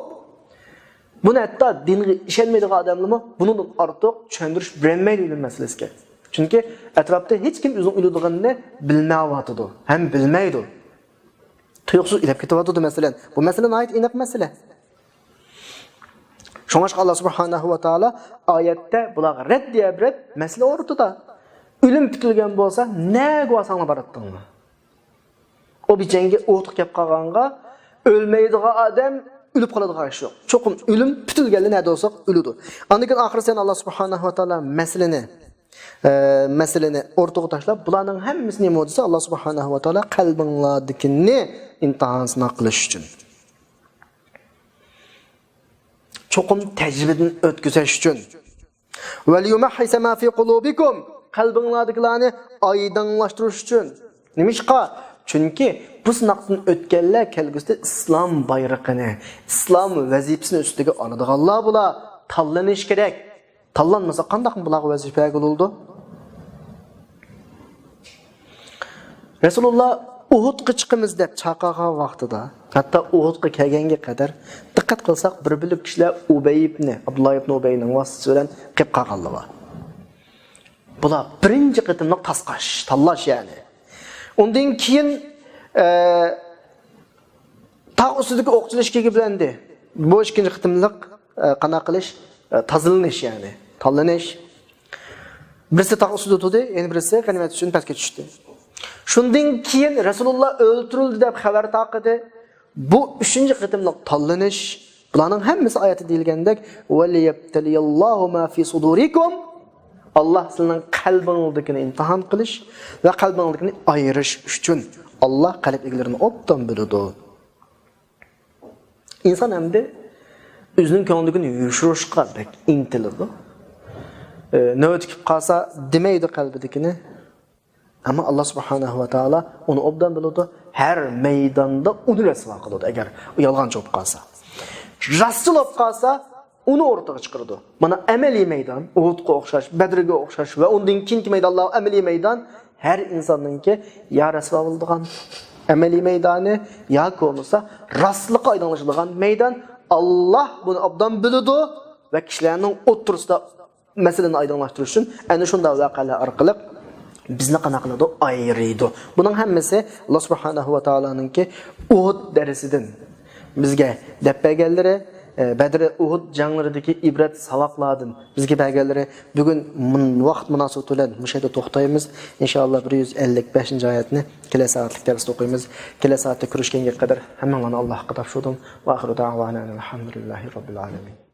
بۇنى ھەتتا دىنغا ئىشەنمەيدىغان ئادەملەرمۇ بۇنىڭدىن ئارتۇق چۈشەندۈرۈش بېرەلمەيدۇ ئۆلۈم مەسىلىسىگە. چۈنكى ئەتراپتا ھېچكىم ئۆزىنىڭ ئۆلىدىغىنىنى بىلمەيۋاتىدۇ ھەم بىلمەيدۇ. تۇيۇقسىز ئۆلۈپ كېتىۋاتىدۇ، مەسىلەن. بۇ مەسىلە ناھايىتى ئېنىق مەسىلە. شۇڭلاشقا ئاللا سۇبھانەھۇ ۋە تائالا ئايەتتە بۇلارغا رەددىيە بېرىپ، مەسىلە ئورتىدا. ئۆلۈم پۈتۈلگەن بولسا، نەگە بارساڭلار باراتتىڭلار؟ ئۇ بىر جەڭگە ئوتقا كەپ قالغانغا، ئۆلمەيدىغان ئادەم ئۆلۈپ قالىدىغان ئىش يوق. چوقۇم ئۆلۈم پۈتۈلگەنلا نەدە بولسا ئۆلىدۇ. ئاندىن كېيىن ئاخىرسى يەنە ئاللا سۇبھانەھۇ ۋە تائالا مەسىلىنى، ئە، مەسىلىنى ئورتىغا تاشلاپ، بۇلارنىڭ ھەممىسى نېمە دېسە، ئاللا سۇبھانەھۇ ۋە تائالا قەلبىڭلاردىكىنى ئىمتىھان سىناق قىلىش ئۈچۈن. چوقۇم تەجرىبىدىن ئۆتكۈزۈش ئۈچۈن. وَلْيُمَحِّصَ مَا فِي قُلُوبِكُمْ، قەلبىڭلاردىكىلەرنى ئايدىڭلاشتۇرۇش ئۈچۈن. نېمىشقا؟ چۈنكى بۇ سىناقتىن ئۆتكەنلەر كەلگۈسىدە ئىسلام بايرىقىنى، ئىسلام ۋەزىپىسىنى ئۈستىگە ئالىدىغانلار بۇلار، تاللىنىش كېرەك. تاللانمىسا، قانداق بۇلارغا ۋەزىپە بەرگىلى بولىدۇ؟ رەسۇلۇللا ئۇھۇدقا چىقىمىز دەپ چاقىرغان ۋاقتىدا، ھەتتا ئۇھۇدقا كەلگەنگە قەدەر دىققەت قىلساق، بىر بۆلەك كىشىلەر ئۇبەي ئىبنى، ئابدۇللا ئىبنى ئۇبەينىڭ ۋاسىتىسى بىلەن قېلىپ قالغانلار بار. بۇلار بىرىنچى قېتىملىق تاسقاش، تاللاش يەنى. ئۇندىن كېيىن، ئە، تاغ ئۈستىدىكى ئوق چېلىش كېلىپ بىلەندى. بۇ ئىككىنچى قېتىملىق، ئە، قانداق قىلىش؟ ئە، تازىلىنىش يەنى، تاللىنىش. بىرسى تاغ ئۈستىدە تۇردى، يەنە بىرسى غەنىيمەت ئۈچۈن پەسكە چۈشتى. شۇندىن كېيىن رەسۇلۇللا ئۆلتۈرۈلدى دەپ خەۋەر تارقىدى. بۇ ئۈچىنچى قېتىملىق تاللىنىش. بۇلارنىڭ ھەممىسى ئايەتتە دېيىلگەندەك، وَلْيَبْتَلِيَ اللَّهُ مَا فِي صُدُورِكُمْ. ئاللا سىلىنىڭ قەلبىڭىزدىكىنى ئىمتىھان قىلىش ۋە قەلبىڭىزدىكىنى ئايرىش ئۈچۈن. ئاللا قەلب ئىگىلىرىنى ئوبدان بىلىدۇ. ئىنسان ئەمدى ئۆزىنىڭ كۆڭلىدىكىنى يوشۇرۇشقا بەك ئىنتىلىدۇ. ئى، نۆۋىتى كېلىپ قالسا دېمەيدۇ قەلبىدىكىنى. ئەمما ئاللا سۇبھانەھۇ ۋە تائالا ئۇنى ئوبدان بىلىدۇ. ھەر مەيداندا ئۇنى رەسۋا قىلىدۇ، ئەگەر ئۇ يالغانچى بولۇپ قالسا. راستچىل بولۇپ قالسا، ئۇنى ئورتىغا چىقىرىدۇ. مانا ئەمەلىي مەيدان، ئۇھۇدقا ئوخشاش، بەدرگە ئوخشاش ۋە ئۇندىن كېيىنكى مەيدانلار ئەمەلىي مەيدان، ھەر ئىنساننىڭكى يا رەسۋا بولىدىغان ئەمەلىي مەيدانى ياكى بولمىسا راستلىققا ئايدىڭلىشىدىغان مەيدان. ئاللا بۇنى ئوبدان بىلىدۇ ۋە كىشىلەرنىڭ ئوتتۇرىسىدا مەسىلىنى ئايدىڭلاشتۇرۇش ئۈچۈن ئەنە شۇنداق ۋەقەلەر ئارقىلىق بىزنى قانداق قىلىدۇ؟ ئايرىيدۇ. بۇنىڭ ھەممىسى ئاللا سۇبھانەھۇ ۋە تائالانىڭكى ئۇھۇد دەرسىدىن بىزگە دەپ بەرگەنلىرى، ئە، بەدر، ئۇھۇد جەڭلىرىدىكى ئىبرەت ساۋاقلاردىن بىزگە بەرگەنلىرى، بۈگۈن مۇن-، ۋاقىت مۇناسىۋىتى بىلەن مۇشۇ يەردە توختايمىز. ئىنشائاللا، بىر يۈز ئەللىك بەشىنچى ئايەتنى كېلەر سائەتلىك دەرستە ئوقۇيمىز. كېلەر سائەتتە كۆرۈشكەنگە قەدەر ھەممىڭلارنى ئاللاھقا تاپشۇردۇم. ۋە ئاخىرۇ دەئۋانا ئەنىل ھەمدۇلىللاھى رەببىل ئالەمىن.